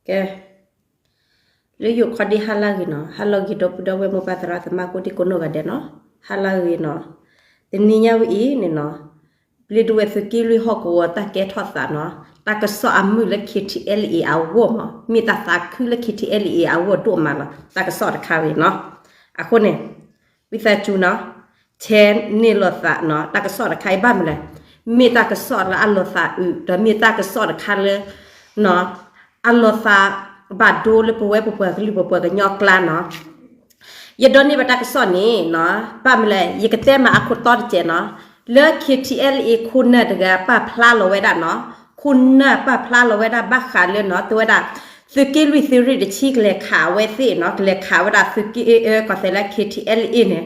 ကဲ, လၢယိၤခီဒ့ဟါလၢအဂ့ၤနီၤ, ဟါလၢအဂ့ၤ ဒီပုၢ်ဒီဝဲၢ်မိၢ်ပၢ်သရၣ်သမါကိးဒံကိးနီၢ်ဂၤဒဲးနီၤ, ဟါလၢအဂ့ၤနီၤ, တနံၤညါဝဲအံၤန့ၣ်နီၤ, ဘျ့ဒဝဲၢ်သုးက့လွံၢ်ဟီၣ်ကဝီၤတၢ်ကဲထီၣ်သးနီၤ, တၢ်ကစီၣ်အမုာ်လၢ K T L A အဂီၢ်မး, မ့ၢ်တၢ်သးခုလၢ K T L A အဂီၢ်ဒိၣ်မးလီၤ, တၢ်ကစီၣ်တခါဝဲနီၤ, အဃိန့ၣ် ဝံသးစူၤနီၤ, ဆဲးန့ၢ်လိာ်သးနီၤ, တၢ်ကစီၣ်တခါအံၤဘၣ်မနုၤလဲၣ်, မ့ၢ်တၢ်ကစီၣ်လၢအလီၤသးအုး ဒီးမ့ၢ်တၢ်ကစီၣ်တခါလၢ အလီၤသးဘၣ်ဒိလၢပဝဲပပှၤကလုာ်ပပှၤကညီအကျါနီၤ, ယဒိးန့ၢ်ဘၣ်တၢ်ကစီၣ်န့ၣ်နီၤ, ဘၣ်မနုၤလဲၣ် ယကတဲမးအခိၣ်တီတစဲးနီၤ, လၢ K T L A ခိၣ်နၢ်တဂၤပာ်ဖျါလီၤဝဲဒၣ်နီၤ, ခိၣ်နၢ်ပာ်ဖျါလီၤဝဲဒၣ်ဘၣ်ဃးလၢနီၤ တဲဝဲဒၣ် သုးက့လွံၢ်သုးရ့ၣ်တဆံကလဲၤခးအဝဲသ့ၣ်နီၤ, ကလဲၤခးဝဲဒၣ်သုးက့ ကီၢ်သဲးလၢ K T L A န့ၣ်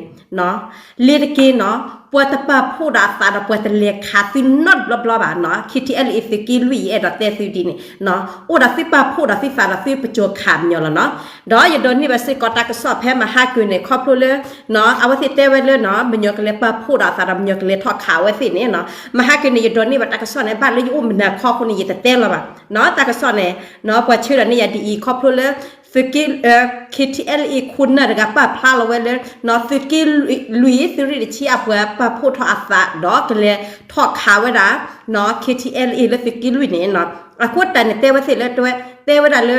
လ့ၤတက့ၢ်နီၤ, ပှၤတပာ်ဖှိၣ်ဒီးအသးဒီးပှၤတလဲၤခးသုနီတဘျီဘျီဘၣ်နီၤ, K T L A သုးက့လွံၢ်ယအဲၣ်ဒိးတဲသုဒ်န့ၣ်နီၤ, အိၣ်ဒီးသုပာ်ဖှိၣ်ဒီးသုသးဒီးသုပစိၤခးမညီလီၤနီၤ, ဒီးယဒိးန့ၢ်ဘၣ်စ့ၢ်ကီးတၢ်ကစီၣ်ဖဲမဟါကုၤန့ၣ် ခီဖျိလၢ အဝဲသ့ၣ်တဲဝဲလၢနီၤ မညီကလဲၤပာ်ဖှိၣ်ဒီးအသးဒီးမညီကလဲၤထီၣ်ခးအဝဲသ့ၣ်န့ၣ်နီၤ, မဟါကုၤန့ၣ် ယဒိးန့ၢ်ဘၣ်တၢ်ကစီၣ်န့ၣ် ဘၣ်လၢယအိၣ်မုာ်နၤခီအဃိန့ၣ် ယတတဲလီၤဘၣ်နီၤ, တၢ်ကစီၣ်န့ၣ်နီၤ ပှၤဆှၢဒီးန့ၢ်ယၤဒ်အံၤ ခီဖျိလၢ သုးက့ K T L A ခိၣ်နၢ်တဂၤပာ်ဖျါလီၤဝဲလၢ သုးက့လွံၢ်သုးရ့ၣ်တဆံအပှၤပာ်ဖှိၣ်ထီၣ်အသးဒီးကလဲၤထီၣ်ခးဝဲဒၣ် K T L A လၢသုးက့လွံၢ်န့ၣ်နီၤ, အဃိတၢ်န့ၣ်တဲဝဲသ့ၣ်လၢ တဲဝဲဒၣ်လၢ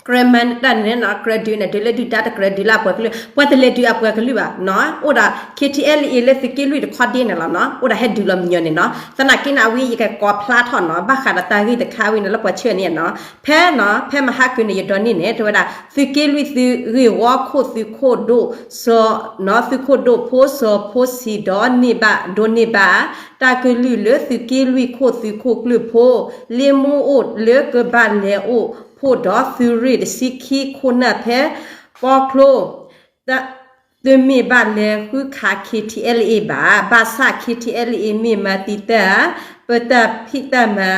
ကြၢးမၤတၢ်န့ၣ်နီၤ ကြၢးဒုးန့ၣ် ဒုးလၢဒုၣ်ဒါတကြၢးဒုးလၢအပှၤကလုာ် ပှၤတလဲၤဒုးအပှၤကလုာ်ဘၣ်နီၤ, အိၣ်ဒီး K T L A လၢသုးက့လွံၢ်တခီဒ့န့ၣ်လီၤနီၤ, အိၣ်ဒီးဟဲဒုးလီၤမညီန့ၣ်နီၤ, သနာ်က့န့ၣ် အဝဲယကကိးဖျါထီၣ်နီၤ ဘၣ်ဃးဒီးတၢ်ဂ့ၢ်တခါဝဲန့ၣ်လၢပှၤဆှၢန့ၢ်နီၤ, ဖဲနီၤ ဖဲမဟါကုၤန့ၣ် ယဒိးန့ၢ်န့ၣ် တဲဝဲဒၣ် သုးက့လွံၢ်သုးဂ့ၢ်ဝီခိၣ်သုးခိၣ်ဒိၣ် စီၤနီၤ သုးခိၣ်ဒိၣ်ဖိ စီၤဖိဆံး ဒီးန့ၢ်ဘၣ် ဒိးန့ၢ်ဘၣ် တၢ်ကလုၢ်လၢသုးက့လွံၢ်ခိၣ်သုးခိၣ်ကျၢၢ်ဖိ လ့မူအိၣ်လၢကဘၣ်လဲၤအိၣ်ဖှိၣ်ဒီးသုးရ့ၣ်တဆံခံခိၣ်နၢ်ဖဲ ပီချိ တမ့ၢ်ဘၣ်လဲၤဃုခး K T L A ဘၣ်, ဘၣ်ဆၣ် K T L A မ့ၢ်မၤသံတၢ် ပတၢ်ဖံးတၢ်မၤ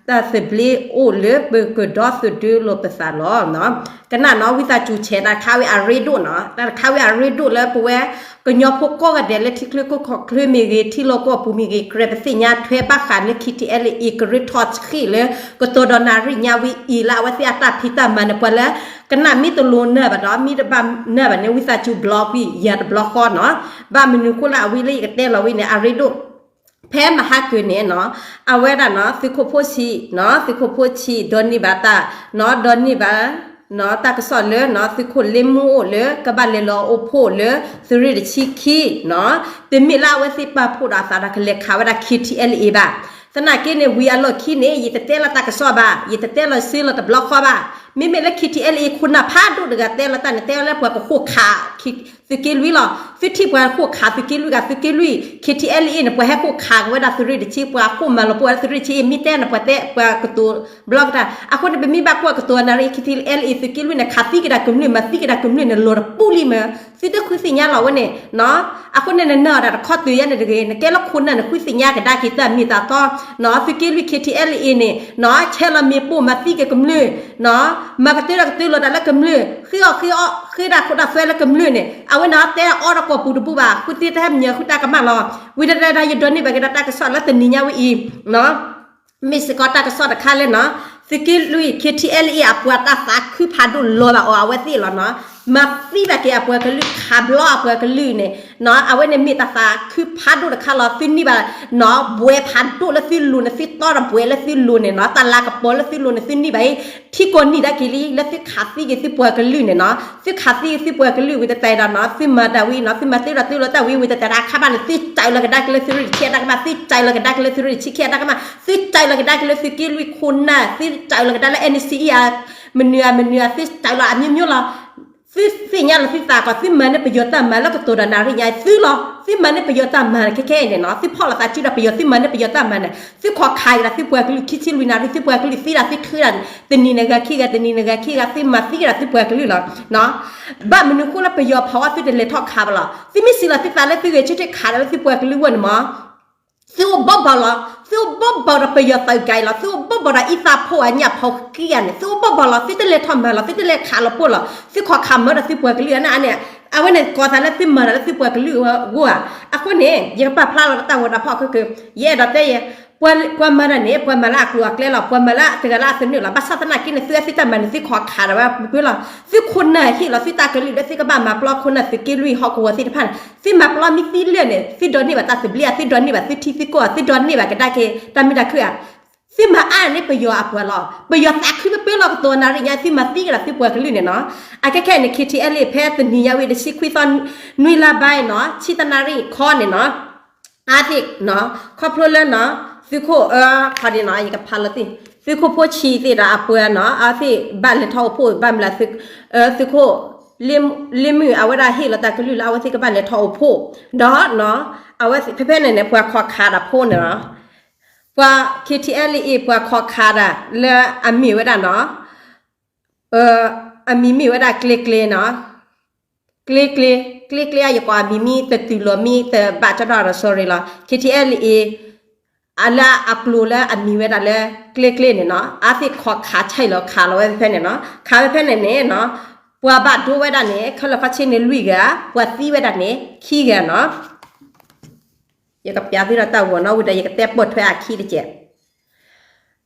တၢ်သဘျ့အိၣ်လၢပကဒီသဒၢလီၤပသးလီၤ. ကနၣ်နီၤ ဝံသးစူၤဆဲးတၢ်တခါဝဲအရ့ဒိၣ်နီၤ, တၢ်တခါဝဲအရ့ဒိၣ်လၢပဝဲ ကညီဖိကိးဂၤဒဲးလၢထံချၢကီၢ်ချၢမ့ၢ်ဂ့ၤ ထံလီၢ်ကီၢ်ပူၤမ့ၢ်ဂ့ၤ ကြၢးပသ့ၣ်ညါထွဲဘၣ်ဃးလၢ K T L A ကရ့ထီၣ်ဆှံၣ်လၢ ကတိၤဒီးနၣ်ရံၣ်ညါဝဲအံၤလၢအဝဲသ့ၣ်အတၢ်ဖံးတၢ်မၤန့ၣ် ပှၤလၢ ကနၣ်မ့ၢ်တလိၤနၢ်ဘၣ်ဒီး မ့ၢ်တဘၣ်နၢ်ဘၣ်န့ၣ် ဝံသးစူၤ block ကွံာ်ယၤတဘျီဃီနီၤ, ဘၣ်မနုၤဃိလၢအဝဲလၢယကတဲလီၤဝဲန့ၣ် အရ့ဒိၣ် ဖဲမဟါကုၤန့ၣ်နီၤ, အဝဲဒၣ်နီၤ သုးခိၣ်ဖိဆံးနီၤ သုးခိၣ်ဖိဆံး ဒိးန့ၢ်ဘၣ်တၢ်နီၤ ဒိးန့ၢ်ဘၣ်နီၤ တၢ်ကစီၣ်လၢနီၤ သုးခိၣ်လ့မူအိၣ်လၢ ကဘၣ်လဲၤလီၤအိၣ်ဖှိၣ်လၢ သုးရ့ၣ်တဆံခံနီၤ, တမ့ၢ်လၢအဝဲသ့ၣ်ပာ်ဖှိၣ်ဒီးအသးဒီးကလဲၤခးဝဲဒၣ် K T L A ဘၣ်. သနာ်က့န့ၣ် ဝံၤအလီၢ်ခံန့ၣ် ယတတဲလီၤတၢ်ကစီၣ်ဘၣ်, ယတတဲလီၤစ့လီၤတဘျီဃီဘၣ်. မ့မ့ၢ်လၢ K T L A ခိၣ်နၢ်ဖးဒိၣ်တဂၤတဲလီၤတၢ်န့ၣ် တဲလၢပှၤကဃိၣ်ခး သုးက့လွံၢ်လီၤ. သုထံၣ်ပှၤဃိၣ်ခးသုးက့လွံၢ်ဂၤ သုးက့လွံၢ် K T L A န့ၣ် ပှၤဟဲဃိၣ်ခးက့ၤဝဲဒၣ်သုးရ့ၣ်တဆံ ပှၤဃိၣ်မၤလီၤပှီၢ်ဝဲဒၣ်သုးရ့ၣ်တဆံ မ့ၢ်တဲန့ၣ် ပှၤတဲပှၤကတိၤဘျီကတၢၢ် အဃိန့ၣ် ပမ့ၢ်ဘၣ်ကွၢ်ကတိၤနၣ်ရံၣ် K T L A သုးက့လွံၢ်န့ၣ် ခးသံက့ၤဒၣ်ကမျၢၢ်မၤသံက့ၤဒၣ်ကမျၢၢ်န့ၣ် လီၤတပူၤလံမး သုတဃုသ့ၣ်ညါလီၤဝဲန့ၣ်နီၤ. အဃိန့ၣ် နနၢ်အီၤဒၣ်တခီတုၤယဲန့ၣ်တဂ့ၤ နကဲလၢခိၣ်နၢ်န့ၣ် ဃုသ့ၣ်ညါကဒါက့ၤတၢ်မ့ၢ်တၢ်တီနီၤ. သုးက့လွံၢ် K T L A န့ၣ်နီၤ ဆဲးလီၤမ့ၣ်ပိၢ်မၤသံက့ၤကမျၢၢ်နီၤ, မၤကတၢၢ်တၢ်ကတၢၢ်လီၤတၢ်လၢကမျၢၢ် ဃ့အီၣ်ဃ့အီ ဃ့တၢ်ခိတၢ်သွဲလၢကမျၢၢ်န့ၣ် အဝဲန့ၣ်တဲအီၣ်ဒီးကိာ်ပူၤတဘူၣ်ဘၣ် ဃုသ့ၣ်တဟဲမညီဃုတၢ်ကမၣ်လီၤ. ဝံၤတဒၣ်ဒီး ယဒိးန့ၢ်ဘၣ်က့ၤဒီးတၢ်ကစီၣ်လၢတနံၤညါဝဲအံၤနီၤ မ့ၢ်စ့ၢ်ကီးတၢ်ကစီၣ်တခါလၢနီၤ သုးက့လွံၢ် K T L A အပှၤတၢ်သးခုဖးဒိၣ်လီၤဘၣ်အီၤအဝဲသ့ၣ်လီၤနီၤ. မၤသံဘၣ်က့ၤအပှၤကလုာ် ခးဘျီအပှၤကလုာ်န့ၣ်နီၤ အဝဲန့ၣ်မ့ၢ်တၢ်သးခုဖးဒိၣ်တခါလီၤ. သုန့ၢ်ဘၣ်နီၤ ဘှဲးဖးဒိၣ်လၢသုလိၤန့ၣ် သုတီဒီးဘှဲးလၢသုလိၤန့ၣ်နီၤ တၢ်လၤကပီၤလၢသုလိၤန့ၣ် သုန့ၢ်ဘၣ်အံၤ ထံကီၢ်န့ၢ်ဒၣ်က့ၤလံ လၢသုခးသံက့ၤသုပှၤကလုာ်န့ၣ်နီၤ. သုခးသံက့ၤသုပှၤကလုာ်ဝံၤတတဲဒီးနီၤ သုမၤတၢ်ဝံၤနီၤ သုမၤတ့ၢ်ဒီးတ့ၢ်လီၤတၢ်ဝံၤဝံၤတတဲဒီး အခါဘၣ်န့ၣ် သုစၢၤလီၤကဒါက့ၤလၢသုရ့ၣ်တဆံခံအတၢ်ကမၣ် သုစၢၤလီၤကဒါက့ၤလၢသုရ့ၣ်တဆံခံအတၢ်ကမၣ် သုစၢၤလီၤကဒါက့ၤလၢသုးက့လွံၢ်ခိၣ်နၢ် သုစၢၤလီၤကဒါလၢ N C E အ မနုၤအမနုၤ သုစၢၤလီၤအမျိုးမျိုးလီၤ. သုသ့ၣ်ညါလီၤသုသးကီး သုမၤန့ၢ်ပယီၤတၢ်မၤလၢကတိၤဒီးနၣ်ရံၣ်ညါသုလီၤ. သုမၤန့ၢ်ပယီၤတၢ်မၤခဲခဲအံၤန့ၣ်နီၤ သုဖီၣ်လိာ်သးစုဒီးပယီၤ သုမၤန့ၢ်ပယီၤတၢ်မၤန့ၣ် သုခိးခးက့ၤဒီးသုပှၤကလုာ် ခံဆံလွံၢ်နၣ်ရံၣ် သုပှၤကလုာ်သံဒီးသုထုဒီး တနံၤန့ၣ်ဂၤခံဂၤ တနံၤန့ၣ်ဂၤခံဂၤ သုမၤသံက့ၤဒီးသုပှၤကလုာ်လီၤ. ဘၣ်မနုၤဃိလၢပယီၤဖီဝဲသုတလဲၤထီၣ်ခးဘၣ်လီၤ. သုမ့ၢ်စံးလီၤသုသးလၢသုဂဲၤဆၢထၢၣ်ခးဒီးလၢသုပှၤကလုာ်အဂီၢ်န့ၣ်မး သုအိၣ်ဘီၣ်ဘီၣ်လီၤ. သုအိၣ်ဘီၣ်ဘီၣ်ဒီးပယီၤသုးကါအံၤလီၤ. သုအိၣ်ဘီၣ်ဘီၣ်ဒီးအံသၣ်ဖိအညၣ်ဖိဃံဂၤန့ၣ် သုအိၣ်ဘီၣ်ဘီၣ်လီၤ. သုတလဲၤထီၣ်မၤလီၤ သုတလဲၤခးလီၤပှိၢ်လီၤ. သုခိးခးမၢဒီးသုပှၤကလုာ်အန့ၣ်န့ၣ် အဝဲန့ၣ်ကိးသးလၢသုမၤတၢ်လၢသုပှၤကလုာ်အဂီၢ်ဧါ. အဃိန့ၣ် ယကပာ်ဖျါလီၤတၢ်ဂီၤတၢ်ဖီၣ်အခိၣ်က့ၤ ယအဲၣ်ဒိးတဲယဲ ပှၤမၤတၢ်န့ၣ် ပှၤမၤလၢအကျိၤအကျဲလီၤ, ပှၤမၤလၢတဂၤလၢအသနၢၣ်လီၤ. ဘၣ်ဆၣ်သနာ်က့န့ၣ် သုအဲၣ်သုတၢ်မၤန့ၣ် သုခိးခးဒၣ်ဝဲပှဲၤပှဲၤလီၤ. သုခိၣ်နၢ်ဟ့ၣ်လီၤသုတၢ်ကလုၢ်လၢသုကဘၣ်မၤပျီခိၣ်နၢ် သုးက့လွံၢ်ဟီၣ်ကဝီၤသ့ၣ်တဖၣ်န့ၣ် သုမၤပျီမ့ၢ်သံလၢာ်န့ၣ် သုဒိးန့ၢ်ဘၣ်တၢ်သဘျ့ဧါ, သုဒိးန့ၢ်ဘၣ်သုထံသုကီၢ်ဧါ, သုဒိးန့ၢ်ဘၣ်ကဒါက့ၤတၢ်မုာ်တၢ်ခုၣ်ဧါ. သုမၤအါန့ၣ်ပယီၤအပှၤလီၤ. ပယီၤသးခုပှဲၤပှဲၤလီၤကတိၤနၣ်ရံၣ်ညါ သုမၤသံကဒီးသုပှၤကလုာ်န့ၣ်နီၤ. အခဲခဲအံၤန့ၣ် ခံထံအဲလ်အ့ ဖဲတနံၤညါဝံၤ တဆံခွံသီ နွံလါဘါနီၤ ဆံတနၣ်ရံၣ်ခီန့ၣ်နီၤ အါသ့ၣ်နီၤ ခီဖျိလၢနီၤ သုးခိၣ်အၢ ခီဒ်နီၤ ယကဖးလီၤသ့ၣ် သုးခိၣ်ဖိဆံးသ့ၣ်ဒီးအပှၤနီၤ အဝဲသ့ၣ်ဘၣ်လဲၤထီၣ်အိၣ်ဖှိၣ် ဘၣ်မနုၤလဲၣ် သုးခိၣ် လ့မုၣ် အဝဲဒၣ်ဟ့ၣ်လီၤတၢ်ကလုၢ်လၢအဝဲသ့ၣ်ကဘၣ်လဲၤထီၣ်အိၣ်ဖှိၣ် ဒီးနီၤ အဝဲသ့ၣ်ဖဲဖဲန့ၣ်န့ၣ် ပှၤခိးခးဒၣ်ဖိန့ၣ်နီၤ ပှၤ ခံထံအဲလ်အ့ ပှၤခိးခးဒၣ်လၢအမ့ၢ်ဝဲဒၣ်နီၤ အမံၤမ့ၢ်ဝဲဒၣ်ကျ့ကျ့နီၤ ကျ့ကျ့ ကျ့ကျ့အယကိးအမံၤမံၤတတုၤလီၤမံၤတဘၣ်ကၠီဒီး sorry လီၤ ခံထံအဲလ်အ့ အလၢအကျိၤလၢအမံၤဝဲဒၣ်လၢ ကျ့ကျ့န့ၣ်နီၤ အဝဲသ့ၣ်ခိးခးဆဲးလီၤခးလီၤဝဲဖဲန့ၣ်နီၤ ခးဝဲဖဲန့ၣ်န့ၣ်နီၤ ပှၤဘၣ်ဒိဝဲဒၣ်န့ၣ် ခဲလၢာ်ခီဆ့န့ၣ်လွံၢ်ဂၤ ပှၤသံဝဲဒၣ်န့ၣ် ခံဂၤနီၤ ယကပျးသုဒီးတၢ်ဂီၤနီၤ ဝံၤဒီးယကတဲပိာ်ထွဲအခံတက့ၢ်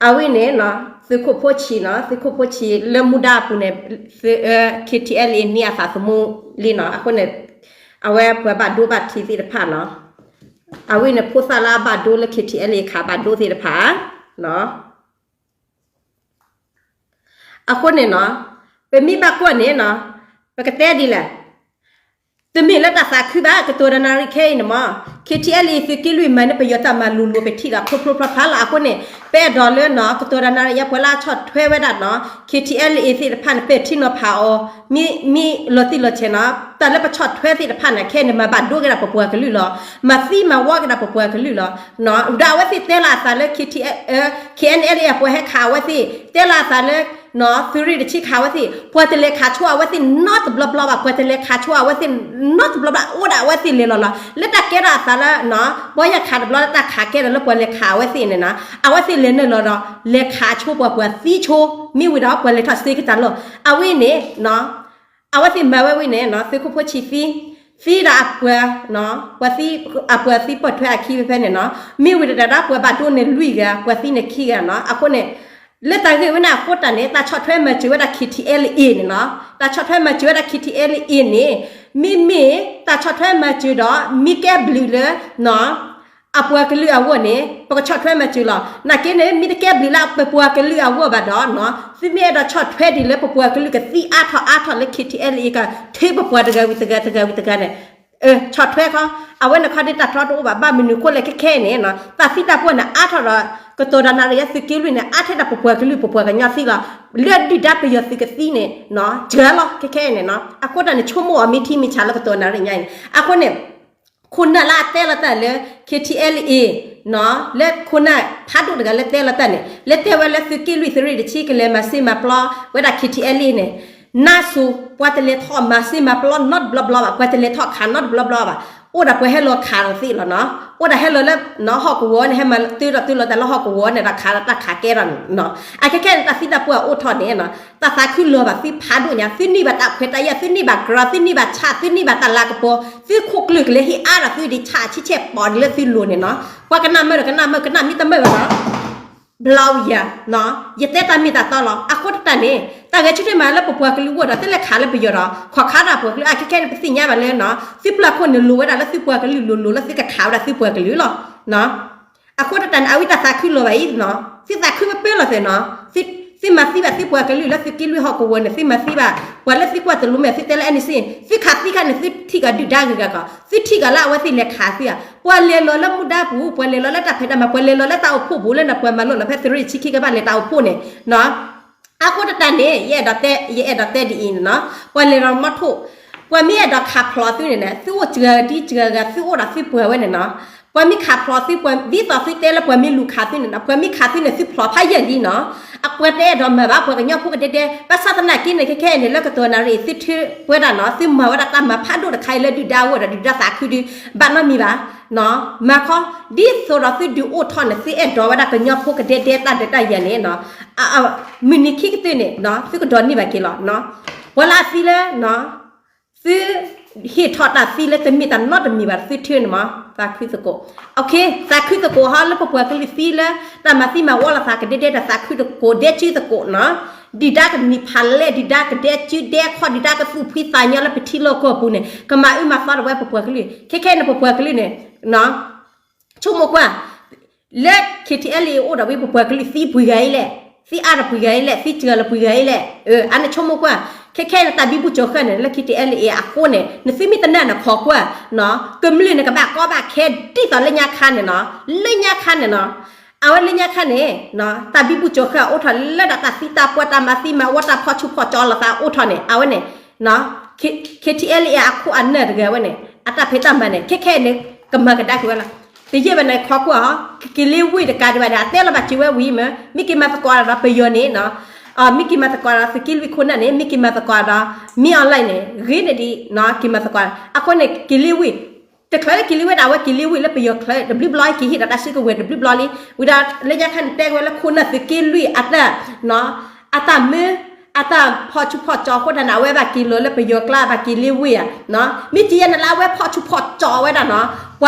အဝဲန့ၣ်နီၤ သုးခိၣ်ဖိဆံးနီၤ သုးခိၣ်ဖိဆံးလၢမူဒါအပူၤန့ၣ် ခံထံအဲလ်အ့ န့ၢ်အသးသမူလံနီၤ အဃိန့ၣ် အဝဲပှၤဘၣ်ဒိဘၣ်ထံးသ့ၣ်တဖၣ်နီၤ အဝဲန့ၣ်ဖိသၣ်လၢအဘၣ်ဒိလၢ ခံထံအဲလ်အ့ ခးဘၣ်ဒိသ့ၣ်တဖၣ် အဃိန့ၣ်နီၤ ပမ့ၢ်ဘၣ်ကွၢ်န့ၣ်နီၤ ပကတဲဒ်လဲၣ် တမ့ၢ်လၢတၢ်သးခုဘၣ် ကတိၤတၢ်နၣ်ရံၣ်ခဲအံၤန့ၣ်မ့ၢ် ခံထံအဲလ်အ့ သုးက့လွံၢ်မၤန့ၢ်ပယီၤတၢ်မၤလိၤလိၤ ပထံၣ်ဒီးဖျိဖျိဖျါဖျါလီၤ အဃိန့ၣ် ပအဲၣ်ဒိးလၢနီၤ ကတိၤတၢ်နၣ်ရံၣ်ညါ ပှၤလၢအဆီၣ်ထွဲဝဲဒၣ်နီၤ ခံထံအဲလ်အ့ သ့ၣ်တဖၣ်န့ၣ် ပထံၣ်နီၤဖးအီၤ မ့ၢ်လီၤတံၢ်လီၤဆဲးနီၤ တၢ်လၢပဆီၣ်ထွဲသ့ၣ်တဖၣ်န့ၣ် ခဲအံၤန့ၣ် မၤဘၣ်ဒိက့ၤဒၣ်ပပှၤကလုာ်လီၤ မၤသံမၤဝီက့ၤဒၣ်ပပှၤကလုာ်လီၤ ဒီးအဝဲသ့ၣ်တဲလီၤအသးလၢ ခံထံအဲလ်အ့ အပှၤဟဲခးအဝဲသ့ၣ် တဲလီၤအသးလၢ သုးရ့ၣ်တဆံခးအဝဲသ့ၣ် ပှၤတလဲၤခးဆိအဝဲသ့ၣ်နီတဘျီဘျီဘၣ် ပှၤတလဲၤခးဆိအဝဲသ့ၣ် နီတဘျီဘျီ အိၣ်ဒၣ်အဝဲသ့ၣ်လဲၤလီၤလီၤ လၢတၢ်ကဲထီၣ်အသးလၢ ဘီယၢ်ခးတဘျီလၢတၢ်ခးကဲထီၣ်လၢပှၤလဲၤခးအဝဲသ့ၣ်န့ၣ်နီၤ အဝဲသ့ၣ်လဲၤနုာ်လီၤဒီး လဲၤခးဆိပှၤ ပှၤသံဆိ မ့ၢ်ဝံၤဒီး ပှၤလဲၤထီၣ်စ့ကတၢ်လီၤ အဝဲန့ၣ် အဝဲသ့ၣ်မၤဝဲဝံၤန့ၣ်နီၤ သုးခိၣ်ဖိဆံးသံ သံဒီးအပှၤ ပှၤသံ အပှၤသံပိာ်ထွဲအခံဖဲဖဲန့ၣ်နီၤ မ့ၢ်ဝံၤဒီးတၢ်ပှၤဘၣ်ဒိန့ၣ်လွံၢ်ဂၤ ပှၤသံန့ၣ်ခံဂၤနီၤ အဃိန့ၣ် လၢတၢ်ဂ့ၢ်ဝဲန့ၣ်အဃိတၢ်န့ၣ် တၢ်ဆီၣ်ထွဲမၤစၢၤဝဲဒၣ် ခံထံအဲလ်အ့န့ၣ်နီၤ တၢ်ဆီၣ်ထွဲမၤစၢၤဝဲဒၣ် ခံထံအဲလ်အ့န့ၣ် မ့မ့ၢ်တၢ်ဆီၣ်ထွဲမၤစၢၤဒီး မ့ၢ်ကဲဘျုးလၢ အပှၤကလုာ်အဂီၢ်န့ၣ် ပကဆီၣ်ထွဲမၤစၢၤလီၤ နာ်က့န့ၣ် မ့ၢ်တကဲဘျုးလၢပပှၤကလုာ်အဂီၢ်ဘၣ်ဒီးနီၤ သုမ့ၢ်အဲၣ်ဒိးဆီၣ်ထွဲဒ်လၢပပှၤကလုာ်ကသံအါထီၣ်အါထီၣ်လၢ ခံထံအဲလ်အ့ ကထုပပှၤတဂၤဝံၤတဂၤတဂၤဝံၤတဂၤန့ၣ် ဆီၣ်ထွဲခီ အဝဲန့ၣ်ခီဒ်တၢ်တြီတအိၣ်ဘၣ် ဘၣ်မနုၤဃိလဲၣ်ခဲခဲအံၤန့ၣ် တၢ်သံတၢ်ပှၢ်န့ၣ် အါထီၣ်ဒီး ကတိၤတၢ်နၣ်ရံၣ်ညါ သုးက့လွံၢ်န့ၣ် အါထဲဒၣ်ပပှၤကလုာ် ပပှၤကညီသံလီၤ လၢဒုၣ်ဒါပယီၤသုးကသံန့ၣ် စှၤလီၤခဲခဲအံၤန့ၣ်နီၤ အဃိတၢ်န့ၣ် ဆိကမိၣ်အီၤမ့ၢ်ထံမ့ၢ်ဆးလၢကတိၤနၣ်ရံၣ်ညါအံၤ အဃိန့ၣ် ခိၣ်နၢ်လၢအတဲလီၤတၢ်လၢ ခံထံအဲလ်အ့ လၢခိၣ်နၢ်ဖးဒိၣ်တဂၤလၢတဲလီၤတၢ်န့ၣ် လၢတဲဝဲလၢသုးက့လွံၢ်သုးရ့ၣ်တဆံ ကလဲၤမၤစ့မၤပျီဝဲဒၣ် ခံထံအဲလ်အ့န့ၣ် နါစိၤ ပှၤတလဲၤထီၣ်မၤစ့မၤပျီနီတဘျီဘျီဘၣ် ပှၤတလဲၤထီၣ်ခးနီတဘျီဘျီဘၣ် အိၣ်ဒၣ်ပှၤဟဲလီၤခးဒီးသ့ၣ်လီၤနီၤ အိၣ်ဒၣ်ဟဲလီၤလၢ ဟီၣ်ကဝီၤန့ၣ် ဟဲမၤတုၤဒီးတုၤလီၤတၢ်လၢဟီၣ်ကဝီၤန့ၣ်ဒီးခးဒီးတၢ်ခးကဲဒီးနီၤ အခဲခဲန့ၣ် တၢ်သံတၢ်ပှၢ်အိၣ်ထီၣ်န့ၣ် တၢ်သးခုလီၤဘၣ်သုဖးဒိၣ်ညါ သုန့ၢ်ဘၣ်တၢ်ခွဲးတၢ်ယာ် သုန့ၢ်ဘၣ် grant သုန့ၢ်ဘၣ်ဆၣ် သုန့ၢ်ဘၣ်တၢ်လၤကပီၤ သုခိၣ်ကျၢၢ်ကလဲၤဟ့ၣ်အါဒီးသုဒံးဆၣ်ဆံဆဲၣ်ပီၤဒ်လၢသုလိၤန့ၣ်နီၤ ပှၤကနၣ်မၢဒီးကနၣ်မၢ ကနၣ်မ့ၢ်တမၢဘၣ်နီၤ ဘျီဝံၤယၤ ယတဲတၢ်မ့ၢ်တၢ်တီလီၤ အဃိတၢ်န့ၣ် တၢ်ဂဲၤဆၢထၢၣ်မးလၢပပှၤကလုာ်အဂီၢ်ဒီး တလဲၤခးလၢပယီၤဒီး ခိးခးဒၣ်ပှၤကလုာ် အခဲခဲန့ၣ် ပသ့ၣ်ညါဘၣ်လၢနီၤ သုပျၢ်ခိၣ်န့ၣ်လိၤဝဲဒၣ်လၢသုပှၤကလုာ်လိၤလိၤလၢသုကခးဝဲဒၣ်သုပှၤကလုာ်လီၤ အဃိတၢ်န့ၣ် အဝဲတၢ်သးခုလီၤဘၣ်အံၤနီၤ သုသးခုပၢပၢလီၤသ့ၣ်နီၤ သုမၤသံဘၣ်သုပှၤကလုာ်လၢသုးက့လွံၢ်ဟီၣ်ကဝီၤန့ၣ် သုမၤသံဘၣ် ပှၤလၢသုကွၢ်တလိၤမ့ၢ်သုတဲလၢ အဲၣ်နံၣ်စံၣ် သုခးသံခါန့ၣ် သုထံၣ်ကီးဒုၣ်ဒါဂ့ၤဂၤကီး သုထံၣ်ကီးလၢအဝဲသ့ၣ်လဲၤခးသုဧါ ပှၤလဲၤလီၤလၢမူဒါပူၤ ပှၤလဲၤလီၤလၢတၢ်ဖံးတၢ်မၤ ပှၤလဲၤလီၤလၢတၢ်အိၣ်ဖှိၣ်ပူၤလၢနပှၤမၤလိာ်လီၤဖဲသုးရ့ၣ်တဆံခံကဘၣ်လဲၤတၢ်အိၣ်ဖှိၣ်န့ၣ်နီၤ အဃိတၢ်န့ၣ် ယအဲၣ်ဒိးတဲ ယအဲၣ်ဒိးတဲဒ်အံၤန့ၣ်နီၤ ပှၤလဲၤလီၤမီထိၣ် ပှၤမ့ၢ်အဲၣ်ဒိးခးဖျိးသုန့ၣ်န့ၣ် သုအိၣ်စှၤဒံစှၤဂၤ သုအိၣ်ဒီးသုပှၤဝဲန့ၣ်နီၤ ပှၤမ့ၢ်ခးဖျိးသု ပှၤ ဒ်သိးသုတဲလၢပှၤမ့ၢ်လူၤခးသုန့ၣ်နီၤ ပှၤမ့ၢ်ခးသုန့ၣ် သုဖျိးဖးယံာ်လံနီၤ အပှၤတအဲၣ်ဒိးမၤဘၣ် ပှၤကညီဖိကဒဲဒဲ ဘၣ်ဆၣ်သနာ်က့န့ၣ် ခဲခဲအံၤန့ၣ် လၢကတိၤနၣ်ရံၣ် သုထုးပှဲၤဒၣ်နီၤ သုမၤဝဲဒၣ်တၢ်မၤဖးဒိၣ်တခါအံၤလၢဒုၣ်ဒါအဂီၢ်ဒီး ဒုၣ်ဒါသးခုဒု ဘၣ်နီတမံၤဘၣ် မၤခီ ဒ်သိးဒီးသုဒုးအိၣ်ထီၣ်န့ၣ် သုအဲၣ်ဒိးဝဲဒၣ်ကညီဖိကဒဲဒဲတၢ်ဒုးတၢ်ယၤန့ၣ်နီၤ မုၢ်နံၤခံကတၢၢ်န့ၣ် သုကဒိးန့ၢ်ဘၣ်က့ၤလီၤ ပှၤလၢအသံလၢ သု ဟ့ၣ်ထီၣ်တၢ်သံလၢတမ့ၢ်တၢ်နီတမံၤဘၣ် သုထၢန့ၣ်မး သးခုသကိး. သးခုသကိးဟီ လၢပပှၤကလုာ်သံလၢ တၢ်မၤသံမၤဝီလိာ်သးကဒဲဒဲဒီး သးခုသကိးဒဲကၠူသကိးနီၤ, ဒုၣ်ဒါကနံၤဖးလဲၢ် ဒုၣ်ဒါကဒဲကၠူဒဲခီၣ် ဒုၣ်ဒါကသူၣ်ဖှံသးညီလၢပထံလီၢ်ကီၢ်ပူၤန့ၣ် ကမၤအုၣ်မၤသီတဝဲပပှၤကလုာ် ခဲခဲအံၤန့ၣ် ပပှၤကလုာ်န့ၣ် ဆိကမိၣ်ကွၢ် လၢ KTLA အိၣ်ဒီးဝဲပပှၤကလုာ်သံပှဲၤဂၤအံၤလဲၣ်, သံအါဒီးပှဲၤဂၤအံၤလဲၣ်, သံစှၤလီၤပှဲၤဂၤအံၤလဲၣ်, အန့ၣ်ဆိကမိၣ်ကွၢ်, ခဲခဲအံၤန့ၣ် တၢ်ဘံဘူကၠီၤဃၢ်န့ၣ် လၢ KTLA အဃိန့ၣ် နသုမ့ၢ်တနာ်န့ၣ် ခိးကွၢ်, ကမျၢၢ်န့ၣ် ကဘၣ်ကီဘၣ်ခဲဒ်သိးလၢညါခါန့ၣ်နီၤ, လၢညါခါန့ၣ်နီၤ, အဝဲလၢညါခါန့ၣ် တၢ်ဘံဘူကၠီၤဃၢ်အိၣ်ထီၣ်လၢဒၣ်တၢ်သံတၢ်ပှၢ်တၢ်မၤသံမၤဝီတၢ်ဖီၣ်ဆူၣ်ဖီၣ်ကၠီလိာ်သးအိၣ်ထီၣ်န့ၣ် အဝဲန့ၣ် KTLA အခိၣ်အနၢ်တဂၤဝဲန့ၣ် အတၢ်ဖံးတၢ်မၤန့ၣ် ခဲခဲအံၤန့ၣ် ကမၤကဒါက့ၤဝဲလီၤ. တယံာ်ဘၣ်န့ၣ် ခိးကွၢ်အီၤ ကက့ၤလ့ဝ့ၢ်တကးဒံးဘၣ်န့ၣ် အတဲလီၤဘၣ်စၢၤဝဲဝံၤမ့ၢ် မ့ၢ်က့ၤမၤသကိးဒီးပယီၤန့ၣ်နီၤ, မ့ၢ်က့ၤမၤသကိးဒီးသုးက့လွံၢ်ခိၣ်နၢ်န့ၣ် မ့ၢ်က့ၤမၤသကိးဒီး မင်းအောင်လှိုင်န့ၣ် ဂ့ၤန့ၢ်ဒံး က့ၤမၤသကိး အဃိန့ၣ် က့ၤလ့ဝ့ၢ် တချုးလၢက့ၤလ့ဝ့ၢ်ဒၣ် အဝဲက့ၤလ့ဝ့ၢ်လၢပယီၤချၢတဘျုးဘျီ က့ၤဟ့ၣ်ဒီးတၢ်စုကဝဲၤတဘျုးဘျီလံ, ဝံၤဒီးလၢညါခါန့ၣ် တဲဝဲလၢခိၣ်နၢ်သုးက့လွံၢ်အတၢ် အတၢ်မၢ အတၢ်ဖီၣ်ဆူၣ်ဖီၣ်ကၠီအဃိသတးန့ၣ် အဝဲဘၣ်က့ၤလီၤလၢပယီၤကျါ ဘၣ်က့ၤလ့ဝ့ၢ်ဧါ, မ့ၢ်ကယဲၢ်န့ၣ်လၢအဝဲဖီၣ်ဆူၣ်ဖီၣ်ကၠီဝဲဒၣ်နီၤ, ပှ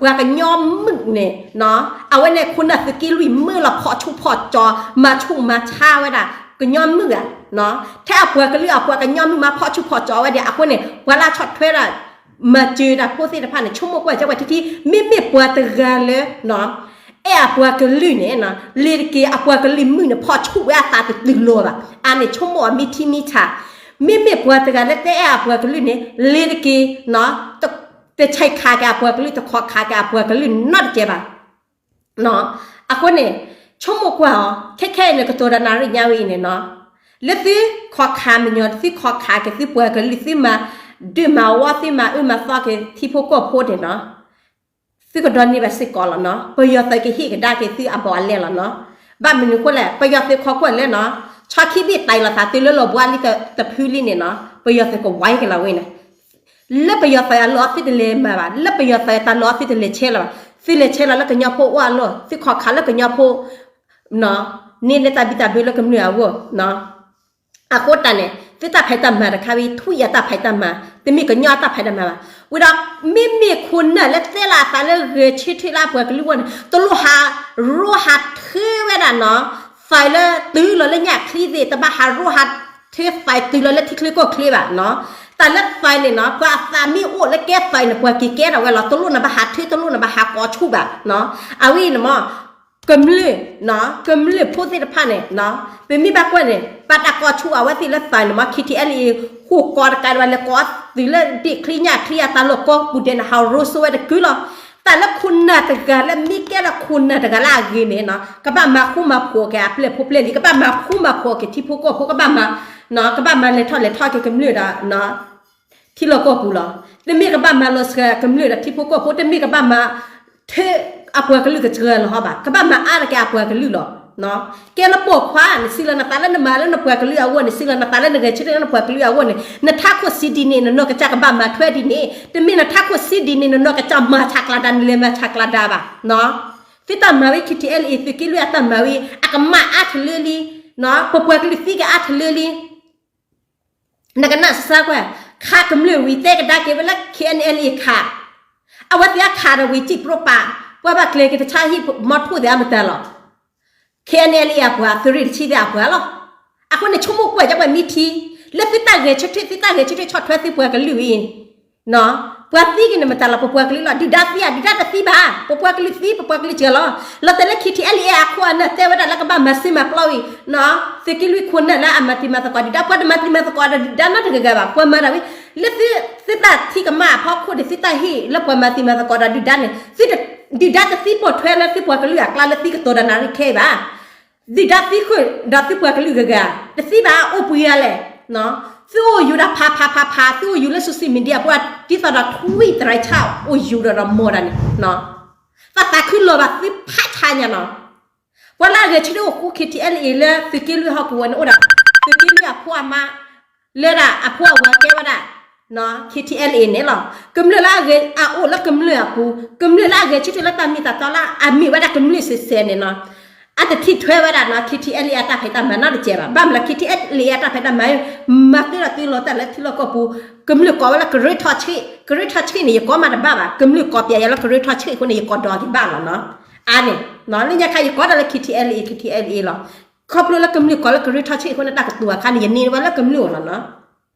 ၤကညီမုၣ်န့ၣ် အဝဲန့ၣ်ခိၣ်နၢ်သုးက့လွံၢ်မၢလီၤဖီၣ်ဆူၣ်ဖီၣ်ကၠီ မၤဆူၣ်မၤဆါဝဲဒၣ် ကညီမုၣ်ဧါ, ထဲအပှၤကလုာ်အပှၤကညီမုၣ်မၤဖီၣ်ဆူၣ်ဖီၣ်ကၠီဝဲဒၣ် အဃိန့ၣ် ပှၤလၢဆီၣ်ထွဲဒၣ် မၤစၢၤတၢ်ဖိသ့ၣ်တဖၣ်န့ၣ် ဆိကမိၣ်ကွၢ်ကဲပှၤထံထံ မ့မ့ၢ်ပှၤတဂၤလၢ အဲၣ်အပှၤကလုာ်န့ၣ် လ့ၤတက့ၤအပှၤကလုာ်မုၣ်န့ၣ် ဖီၣ်ဆူၣ်ဝဲအသးတတုၤလီၤဘၣ်. အန့ၣ်ဆိကမိၣ်အီၤမ့ၢ်ထံမ့ၢ်ဆး, မ့မ့ၢ်ပှၤတဂၤလၢတအဲၣ်အပှၤကလုာ်န့ၣ် လ့ၤတက့ၤ တဆဲးခးက့ၤအပှၤကလုာ် တခိးခးက့ၤအပှၤကလုာ်နီတစဲးဘၣ်. အဃိန့ၣ် ဆိကမိၣ်ကွၢ်အီၤ ခဲခဲအံၤန့ၣ် ကတိၤတၢ်နၣ်ရံၣ်ညါဝဲအံၤန့ၣ်နီၤ, လၢသုခိးခးမညီၤ သုခိးခးက့ၤသုပှၤကလုာ် သုမၤဒုးမၤဝီ သုမၤအၢမၤသီက့ၤထံဖိကီၢ်ဖိန့ၣ်နီၤ, သုကဒိးန့ၢ်ဘၣ်စ့ၢ်ကီးလီၤနီၤ, ပယီၤသုးကဟ့ၣ်ကဒါက့ၤသုအဘီအလဲလီၤနီၤ. ဘၣ်မနုၤအဃိလဲၣ် ပယီၤသုးခိးကွၢ်လၢနီၤ, ဆီခံဘ့ၣ်တံၢ်လိာ်သးတုၤလၢလီၤဘှါလံတဖုလံန့ၣ်နီၤ, ပယီၤသုးကဝဲက့ၤလီၤဝဲန့ၣ် လၢပယီၤသုးအလီၢ်သုတလဲၤမၤဘၣ်, လၢပယီၤသုးတၢ်လီၢ်သုတလဲၤဆဲးလီၤဘၣ်, သုလဲၤဆဲးလီၤလၢကညီဖိအိၣ်အလီၢ်, သုခိးခးလၢကညီဖိ န့ၢ်လၢတၢ်ဘံၣ်တၢ်ဘၢလၢကမျၢၢ်အဂီၢ် အဃိတၢ်န့ၣ် သုတၢ်ဖံးတၢ်မၤတခါဝဲ ထွံၣ်အတၢ်ဖံးတၢ်မၤ တမ့ၢ်ကညီအတၢ်ဖံးတၢ်မၤဘၣ်. ဝံၤဒီး မ့မ့ၢ်ခိၣ်နၢ်လၢတဲလီၤအသးလၢဂဲၤဆၢထၢၣ်လၢအပှၤကလုာ်အဂီၢ်န့ၣ် တလိၣ်ဟးရိၣ်ဟးထၢဝဲဒၣ်နီၤ, သးလၢတုၤလီၤလၢညၣ်ချံသ့ၣ် တဘၣ်ဟးရိၣ်ဟးထၢသးတုၤလီၤလၢထံချၢကီၢ်ချၢဘၣ်နီၤ. တၢ်လၢသးန့ၣ်နီၤ ပှၤအသးမ့ၢ်အိၣ်လၢကဲသးန့ၣ် ပှၤက့ၤကဲထီၣ်ဝဲလီၤ. တလိၣ်နဘၣ်ဟးထၢ တလိၣ်နဘၣ်ဟးကိးဆူၣ်ဘၣ်. အဝဲန့ၣ်မ့ၢ် ကမျၢၢ် ကမျၢၢ်ဖိသ့ၣ်တဖၣ်န့ၣ် ပမ့ၢ်ဘၣ်ကွၢ်န့ၣ် ပတၢ်ကိးဆူၣ်အဝဲသ့ၣ်လၢသးန့ၣ်မ့ၢ် KTLA ဃိာ်ကီတကးဒံးဘၣ် လဲၤကိးတုၤလၢဒ့ၣ်ချံညၣ်ချံအတၢ်လီၢ်ကိးပူၤဒဲးန့ၣ် ဟးရိၣ်စိဝဲတကုာ်လီၤ. တၢ်လၢခိၣ်နၢ်တဂၤလၢမ့ၢ်ကဲထီၣ်ခိၣ်နၢ်တဂၤလၢအဂ့ၤန့ၣ် ကဘၣ်မၤဃူမၤဖိးက့ၤအပျဲၢ်ဖိပျဲၢ်လံၤ ကဘၣ်မၤဃူမၤဖိးက့ၤထံဖိကီၢ်ဖိ ကဘၣ်မၤ ကဘၣ်မၤလဲၤထီၣ်လဲၤထီက့ၤကမျၢၢ်ဒီး ထံလီၢ်ကီၢ်ပူၤလီၤ. တမ့ၢ်ကဘၣ်မၤလီၤစှၤကမျၢၢ်ဒီးထံဖိကီၢ်ဖိ တမ့ၢ်ကဘၣ်မၤထၢအပှၤကလုာ်ကစှၤလီၤဟီဘၣ်. ကဘၣ်မၤအါထီၣ်က့ၤအပှၤကလုာ်လီၤ. ကဲလၢပိာ်ခွါ နစံးလီၤနသးလၢနမၤလၢနပှၤကလုာ်အဂီၢ်န့ၣ် စံးလီၤနသးလၢနဂဲၤဆၢထၢၣ်လၢနပှၤကလုာ်အဂီၢ်န့ၣ် နထးခိၣ်စံးဒ်န့ၣ် နနီၢ်ကစၢ်ကဘၣ်မၤထွဲဒ်န့ၣ် တမ့ၢ်နထးခိၣ်စံးဒ်န့ၣ် နနီၢ်ကစၢ်မၤဆးကျးဒါ နလဲၤမၤဆးကျးဒါဘၣ်. သုတၢ်မၤဝဲ KTLA သုးက့လွံၢ်အတၢ်မၤဝဲ အကမၣ်အါထလၢလံ ပပှၤကလုာ်သံကအါထလၢလံ နကနၣ်စၢ်ကွၢ် ခးကမျၢၢ်ဝံၤတဲကဒါက့ၤဝဲလၢ KNLA ခး, အဝဲသ့ၣ်အခးဒီးဝံၤစံၣ်ပြိပာ် ပှၤဘၣ်ကျဲၤက့ၤတဆါဟံၣ်မီထိၣ်သ့ၣ်အမတၤလီၤ. KNLA အပှၤ သုးရ့ၣ်တဆံသ့ၣ်အပှၤလီၤ. အဃိန့ၣ် ဆိကမိၣ်ကွၢ်ယပှၤမ့ၢ်ထံ လၢသုတၢ်ဂဲၤဆၢထၢၣ် သုတၢ်ဂဲၤဆၢထၢၣ်ဆီၣ်ထွဲသုပှၤကလုာ်ဝဲ ပှၤသံက့ၤန့ၣ်မတၤလီၤ ပပှၤကလုာ်လီၤ. ဒုၣ်ဒါသံဧါ ဒုၣ်ဒါတသံဘၣ် ပပှၤကလုာ်သံ ပပှ�ကလုာ်စှၤလီၤ. လီၤတဲာ်လၢ KTLA အခိၣ်အနၢ်တဲဝဲဒၣ်လၢကဘၣ်မၤစ့မၤပျီဝံၤ သုးက့လွံၢ်ခိၣ်နၢ်လၢအမၤတံၤမၤသကိးဒုၣ်ဒါ ပှၤတမၤတံၤမၤသကိးဒီးဒုၣ်ဒါနီတဂၤဂၤဘၣ် ပှၤမၤဒၣ်ဝဲ လၢသုတၢ်ထံကမၣ်အဖီခိၣ်န့ၣ် သုတၢ်ဟ့ၣ်လၢပှၤမၤတံၤမၤသကိးဒီးဒုၣ်ဒါန့ၣ် ဒုၣ်ဒါတသံပိာ်ထွဲလၢသုပှၤကလုာ်အကျါလၢသုကတိၤတၢ်နၣ်ရံၣ်ခဲအံၤဘၣ် ဒုၣ်ဒါသံဃုာ်ဒီးသုပှၤကလုာ်ဂၤဂၤ တသံဘၣ် အိၣ်ပှဲၤဂၤလဲၣ်. သုအိၣ်ယူၤဒီးဖးဖးဖးဖး သုအိၣ်ယူၤလၢ social media ပှၤဒ်သိးဒီးထွံၣ်တရံးဆၣ်အိၣ်ယူၤဒီးဒီးမီၢ်ဒၣ်န့ၣ် တၢ်သးခုလီၤဘၣ်သုဖးဆါညါနီၤ. ပှၤလၢအဂဲၤဆၢထၢၣ်အိၣ်ဃူ KTLA လၢသုးက့လွံၢ်ဟီၣ်ကဝီၤန့ၣ်အိၣ်ဒီး သုးက့လွံၢ်အဖိအမါ လၢဒၣ်အဖိအဝၤကဲဝဲဒၣ် KTLA န့ၣ်လီၤ. ကမျၢၢ်လၢအဂဲၤအအိၣ်လၢကမျၢၢ်အပူၤ ကမျၢၢ်လၢအဂဲၤဆၢထၢၣ်လၢတၢ်မ့ၢ်တၢ်တီလၢအမ့ၢ်ဝဲဒၣ်ကမျၢၢ်စဲးစဲးန့ၣ်နီၤ. အတထံၣ်ထွဲဝဲဒၣ်နီၤ KTLA အတၢ်ဖံးတၢ်မၤနီတစဲးဘၣ်. ဘၣ်မနုၤလဲၣ် KTLA အတၢ်ဖံးတၢ်မၤ မၤသ့ဒီးသုလီၤတၢ်လၢထံလီၢ်ကီၢ်ပူၤ, ကမျၢၢ်ကိးဝဲလၢကရၢထီၣ်ဆံး, ကရၢထီၣ်ဆံးန့ၣ် ယကိးမးတဘၣ်ဘၣ်, ကမျၢၢ်ကိးပျဲယၤလၢကရၢထီၣ်ဆံးအဃိန့ၣ် ယကိးဒီးက့ၤဘၣ်လီၤနီၤ. အါန့ၣ်, လၢညါခါယကိးဒၣ်လၢ KTLA KTLA လီၤ. ခီဖျိလၢကမျၢၢ်ကိးလၢကရၢထီၣ်ဆံးအဃိန့ၣ် တၢ်ကတိၤအခါန့ၣ် ယန့ၢ်ဝဲလၢကမျၢၢ်အအိၣ်လီၤနီၤ.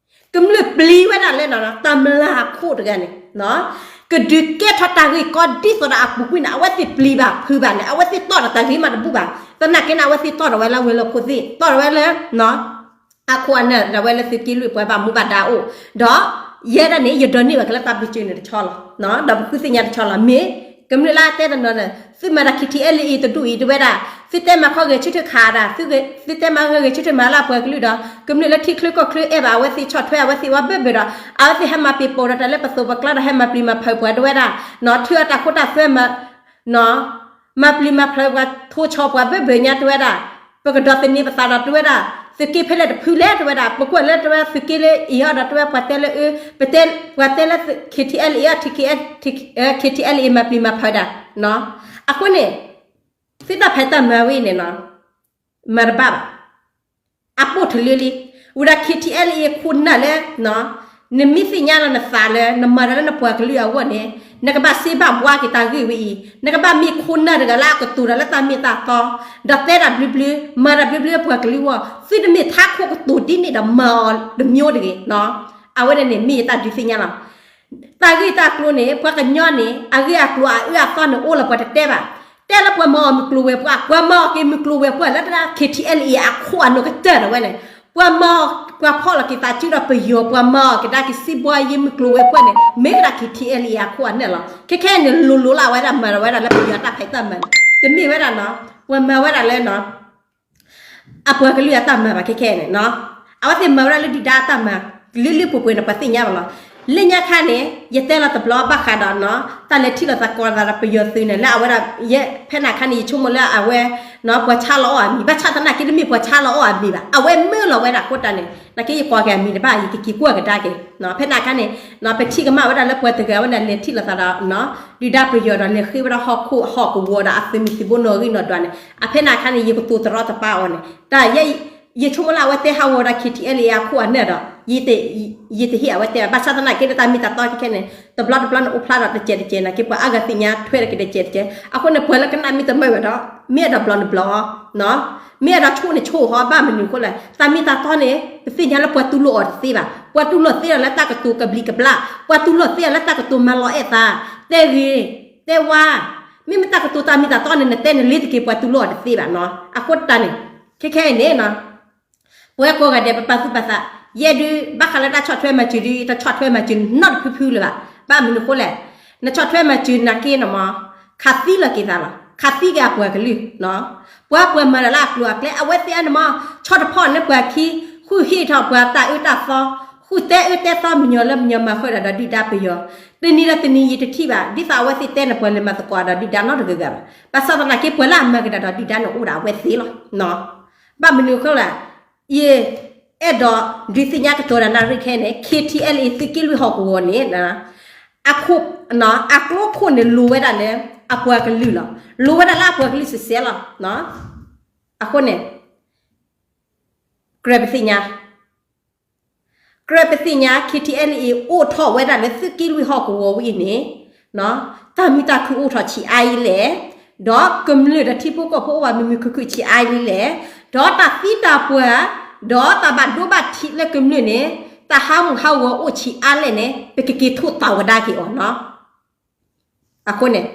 ကမျၢၢ်ပျံၤဝဲဒၣ်လၢနီၤ တမျၢ်ခိၣ်တဂၤန့ၣ် ကဒုးကဲထီၣ်တၢ်ဂ့ၢ်ကီဒ်သိးဒီးအပူၤကွံာ်န့ၣ် အဝဲသ့ၣ်ပျံၤဘၣ်ဖုးဘၣ်န့ၣ် အဝဲသ့ၣ်တီၣ်ဒီးတၢ်ဂ့ၢ်မးတဘူၣ်ဘၣ်. သနာ်က့န့ၣ် အဝဲသ့ၣ်တီၣ်ဒီးဝဲလၢဝဲၤလီၢ်ခိၣ်သ့ၣ် တီၣ်ဒီးဝဲလၢ အခိၣ်အနၢ်ဒီးဝဲလၢသုးက့လွံၢ်ပှၤဘၣ်မူဘၣ်ဒါအိၣ်, ဒီးယဲဒၣ်န့ၣ် ယဒိးန့ၢ်ဘၣ်က့ၤလၢတၢ်ဘျုးစၢၤန့ၣ်တဆီလီၤ. ဒီးပဃုသ့ၣ်ညါတဆီလီၤ. မ့ၢ်ကမျၢၢ်လၢအတဲတနီၤန့ၣ် သုမၤဒၣ် KTLA တဒူၣ်အံၤ တဝဲဒၣ် သုတဲမၤခီဂဲၤဆၢထၢၣ်ခးဒၣ်, သုတဲမၤဂဲၤဆၢထၢၣ်မၤလၢအပှၤကလုာ်ဒီး ကမျၢၢ်လၢထံချၢကီၢ်ချၢအဲၣ်ဘၣ်အဝဲသ့ၣ် ဆီၣ်ထွဲအဝဲသ့ၣ်ဝဲဘၢၣ်ဘၢၣ်ဒီး အဝဲသ့ၣ်ဟဲမၤပျံၤပိာ်ဒီးတၢ်လၢပသိးပကျါဒီး ဟဲမၤပျံၤမၤဖုးပှၤတဝဲဒၣ်, နီၤ ထုအတၢ်ခိတၢ်သွဲမၤ မၤပျံၤမၤဖုးပှၤ ထိၣ်ဆီၣ်ပှၤဘၢၣ်ဘၢၣ်ညါတဝဲဒၣ်, ပကဒီးသန့ၤပသးဒီးတဝဲဒၣ်, သုးက့ဖဲလဲၣ်တဖုလဲၣ်တဝဲဒၣ်, ပကွၢ်လၢတဝဲသုးက့လၢအံၤအီၤဒီးတဝဲပှၤတဲလၢအၢ, ပတဲ ပှၤတဲလၢ KTLA အီၤ KTLA မၤပျံၤမၤဖုးဒၣ်, အဃိန့ၣ် သုတၢ်ဖံးတၢ်မၤဝဲအံၤန့ၣ်နီၤ မၤတဘၣ်ဘၣ်. အပိၢ်တလၢလံ, ဝံၤဒီး KTLA ခိၣ်နၢ်လၢ နမ့ၢ်သ့ၣ်ညါလီၤနသးလၢ နမၤတၢ်လၢနပှၤကလုာ်အဂီၢ်န့ၣ် နကဘၣ်စ့ဘၣ်ဘှါက့ၤတၢ်ဂ့ၢ်ဝဲအံၤ, နကဘၣ်မ့ၢ်ခိၣ်နၢ်တဂၤလၢအကတိၤတၢ်လၢတၢ်မ့ၢ်တၢ်တီ, ဒီးတဲတၢ်ဘျုးဘျုး, မၤတၢ်ဘျုးဘျုးလၢပှၤကလုာ်အဂီၢ်, သုတမ့ၢ်ထးခိၣ်ကတိၤဒ်န့ၣ်ဒီးမၤအီၤတမျိုးတဂ့ၤ. အဝဲန့ၣ်န့ၣ် မ့ၢ်ယတၢ်ဒုးသ့ၣ်ညါလီၤ. တၢ်ဂ့ၢ်တၢ်ကျိၤန့ၣ် ပှၤကညီန့ၣ် အဂ့ၢ်အကျိၤအအၢအသီန့ၣ် အိၣ်လၢပှၤတတဲဘၣ်. တဲလၢပှၤမၤအီၤမုၢ်ကျိၤဝဲၤကွာ်, ပှၤမၤအီၤက့ၤမုၢ်ကျိၤဝဲၤကွာ်လၢ KTLA အခိၣ်အနၢ်ကတၢၢ်တဝဲန့ၣ်, ပှၤမၤအီၤ ပှၤဖီၣ်လီၤက့ၤသးစုဒီးပယီၤ, ပှၤမၤအီၤကဒါက့ၤစံးဘှါယ့မုၢ်ကျိၤဝဲၤကွာ်န့ၣ် မ့ၢ်ဝဲဒၣ် KTLA အခိၣ်အနၢ်လီၤ. ခဲခဲအံၤန့ၣ် လိၤလိၤလၢအဝဲဒၣ်မၤဒီးဝဲဒၣ်လၢပယီၤတၢ်ဖံးတၢ်မၤန့ၣ် တမ့ၢ်ဝဲဒၣ်နီၤ, ပှၤမၤဝဲဒၣ်လၢနီၤ အပှၤကလုာ်အတၢ်မၤဘၣ်ခဲခဲန့ၣ်နီၤ, အဝဲသ့ၣ်မၤဝဲဒၣ်လၢဒုၣ်ဒါအတၢ်မၤ, လၢလၢပှဲၤပှဲၤန့ၣ် ပှၤသ့ၣ်ညါဘၣ်လီၤ. လၢညါခါန့ၣ် ယတဲလီၤတဘျီဘၣ်ဃးဒီးနီၤ တၢ်လဲၤထံၣ်လိာ်သးကိးသးဒီးပယီၤသုးန့ၣ် လၢအဝဲဒၣ် ယဲ ဖဲန့ၣ်အခါန့ၣ် ယဆိကမိၣ်လၢအဝဲ နီၤ ပှၤဆါလီၤအီၣ်အမံၤ, ဘၣ်ဆၣ်သနာ်က့တမ့ၢ်ပှၤဆါလီၤအီၣ်အမံၤဘၣ်, အဝဲမၢလီၤဝဲဒၣ်အဃိတၢ်န့ၣ် နာ်က့ယကိးက့ၤအမံၤတဘၣ် ယကက့ၤကွၢ်ကဒါက့ၤ, ဖဲန့ၣ်အခါန့ၣ် ပထံၣ်ကမၣ်ဝဲဒၣ်လၢပှၤတဂၤဝဲဒၣ်လဲၤထံၣ်လိာ်သးဒီး ဒုၣ်ဒါပယီၤဒီးလဲၤဃ့ဝဲဒၣ်ဟီၣ်ခိၣ်ဟီၣ်ကဝီၤဒီးအသုးမုၢ်သံၣ်ဘိနီၣ်ဂံၢ်နီၣ်ဒွးန့ၣ် အဖဲန့ၣ်အခါန့ၣ် ယကတိၤတရီတပါအီၤန့ၣ် တၢ် ယဆိကမိၣ်လၢအဝဲတဲဟးဂီၤဝဲဒၣ် KTLA အခိၣ်အနၢ်ဒီး ယတဟ့ၣ်အဝဲတဲဘၣ်, ဘၣ်ဆၣ်သနာ်က့ဒီးတၢ်မ့ၢ်တၢ်တီခဲခဲန့ၣ် တဘျီတဘျီန့ၣ်အိၣ်ဖျါဒီးတစဲးတကဲး နာ်က့ပှၤအါဂၤသ့ၣ်ညါထွဲဒီးက့ၤတစဲးတကဲး, အဃိန့ၣ် ပှၤလၢကနၣ်မ့ၢ်တမၢဝဲဒီး မ့ၢ်အဲၣ်ဒိးဘျီန့ၣ်ဘျီအီၤ မ့ၢ်အဲၣ်ဒိးဆိၣ်န့ၣ်ဆိၣ်အီၤ ဘၣ်မနုၤအဃိလဲၣ် တၢ်မ့ၢ်တၢ်တီန့ၣ် ပသ့ၣ်ညါလၢပှၤတူၢ်လိာ်အီၤတသ့ဘၣ်, ပှၤတူၢ်လိာ်သ့အီၤလၢတၢ်ကတိၤကဘျံးကဘျၣ်, ပှၤတူၢ်လိာ်သ့အီၤလၢတၢ်ကတိၤမၤလီၤအဲၣ်သး, တဲဂ့ၤ, တဲဝါ, မ့မ့ၢ်တၢ်ကတိၤတၢ်မ့ၢ်တၢ်တီန့ၣ် နတဲန့ၣ်လ့ၤတက့ၤ ပှၤတူၢ်လိာ်အီၤတသ့ဘၣ်နီၤ, အဃိတၢ်န့ၣ် ခဲခဲအံၤန့ၣ် ပဝဲကိးဂၤဒဲးပပာ်သူၣ်ပာ်သး, ယဲဒုး ဘၣ်ဃးလၢတၢ်ဆီၣ်ထွဲမၤစၢၤဒုး တဆီၣ်ထွဲမၤစၢၤနီတဖုဖုလၢၤဘၣ်, ဘၣ်မနုၤအဃိလဲၣ်, နဆီၣ်ထွဲမၤစၢၤနာ်က့န့ၣ်မး ခးသံလီၤက့ၤသးလီၤ, ခးသံက့ၤအပှၤကလုာ်, ပှၤပှၤမၤတၢ်လၢအကျိၤအကျဲ အဝဲသ့ၣ်အန့ၣ်မး ဆီၣ်တဖီၣ်န့ၢ်ပှၤခံ, ဃုဟ့ၣ်ထီၣ်ပှၤတၢ်အၢတၢ်သီ, ဃုတဲအၢတဲသီမညီလၢမညီမၤဃုာ်ဒၣ်ဒီးဒုၣ်ဒါပယီၤ, တနံၤဒီးတနံၤယတထံၣ်ဘၣ် ဒ်သိးအဝဲသ့ၣ်တဲန့ၣ် ပှၤလဲၤမၤသကိးဒီးဒုၣ်ဒါနီတဂၤဂၤဘၣ်, ဘၣ်ဆၣ်သနာ်က့ပှၤလၢအမၤကဒါဒီးဒုၣ်ဒါန့ၣ်အိၣ်ဒၣ်အဝဲသ့ၣ်လီၤ. ဘၣ်မနုၤအဃိလဲၣ်, ယအဲၣ်ဒိးဒုးသ့ၣ်ညါကတိၤတၢ်နၣ်ရံၣ်ခဲအံၤန့ၣ် KTLA သုးက့လွံၢ်ဟီၣ်ကဝီၤန့ၣ် အခိၣ်, အကျိခိၣ်န့ၣ်လိၤဝဲဒၣ်လၢအပှၤကလုာ်လီၤ, လိၤဝဲဒၣ်လၢအပှၤကလုာ်စဲးစဲးလီၤ. အဃိန့ၣ် ကြၢးပသ့ၣ်ညါ ကြၢးပသ့ၣ်ညါ KTLA အိၣ်ထီၣ်ဝဲဒၣ်လၢသုးက့လွံၢ်ဟီၣ်ကဝီၤဝဲအံၤန့ၣ် တၢ်မုာ်တၢ်ခုၣ်အိၣ်ထီၣ်ဆံးအါအံၤလဲၣ်, ဒီးကမျၢၢ်ဒီးထံဖိကီၢ်ဖိအိၣ်ဘၣ်မုာ်မုာ်ခုၣ်ခုၣ်ဆံးအါအံၤလဲၣ်, ဒီးတၢ်သံတၢ်ပှၢ်, ဒီးတၢ်ဘၣ်ဒိဘၣ်ထံးလၢကမျၢၢ်န့ၣ် တၢ်ဟးမုာ်ဟးဂီၤအိၣ်ဆံးအါလဲၣ်န့ၣ် ပကက့ၤထိၣ်သးဝဲဒၣ်က့ၤအီၤနီၤ. အဃိန့ၣ်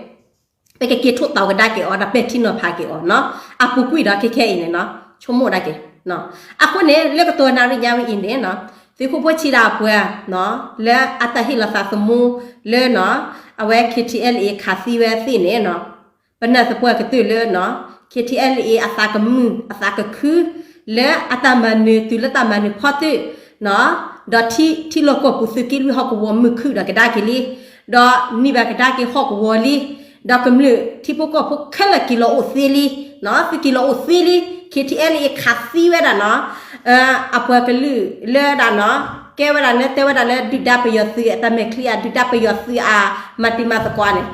ပကက့ၤထိၣ်သးဝဲဒၣ်က့ၤအီၤ ဒီးပဲာ်ထံနီၤဖးက့ၤအီၤနီၤ. အပူၤကွံာ်ဒီးခဲခဲအံၤန့ၣ်နီၤ ဆိကမိၣ်ဒၣ်က့ၤ. အဃိန့ၣ် လၢကတိၤနၣ်ရံၣ်ညါဝဲအံၤန့ၣ်နီၤ သုးခိၣ်ဖိဆံးဒၣ်ပှၤ လၢအတၢ်ဟ့ၣ်လီၤသးသမူ လၢနီၤ အဝဲ KTLA ခးသံဝဲသ့ၣ်န့ၣ်နီၤ ပနၢ်သပှၢ်ကတၢၢ်လၢနီၤ KTLA အသးကမုာ် အသးကခု လၢအတၢ်မၤနၢၤတုၤလၢတၢ်မၤနၢၤဖီတၢၣ် ဒီးထံ ထံလီၢ်ကီၢ်ပူၤသုးက့လွံၢ်ဟီၣ်ကဝီၤမုာ်ခုၣ်ဒီးကဒါက့ၤလံ, ဒီးနံၤဘၣ်ကဒါက့ၤဟီၣ်ကဝီၤလံ, ဒီးကမျၢၢ်ထံဖိကီၢ်ဖိခဲလၢာ်က့ၤလီၤအိၣ်သ့လံ, သုက့ၤလီၤအိၣ်သ့လံ, KTLA ခးသံဝဲဒၣ်နီၤ အပှၤကလုာ်လၢဒၣ်နီၤ ကဲဝဲဒၣ်လၢတဲဝဲဒၣ်လၢဒုၣ်ဒါပယီၤသုးအတၢ်မဲာ်ချံအဒုၣ်ဒါပယီၤသုးအမၤတံၤမၤသကိးန့ၣ်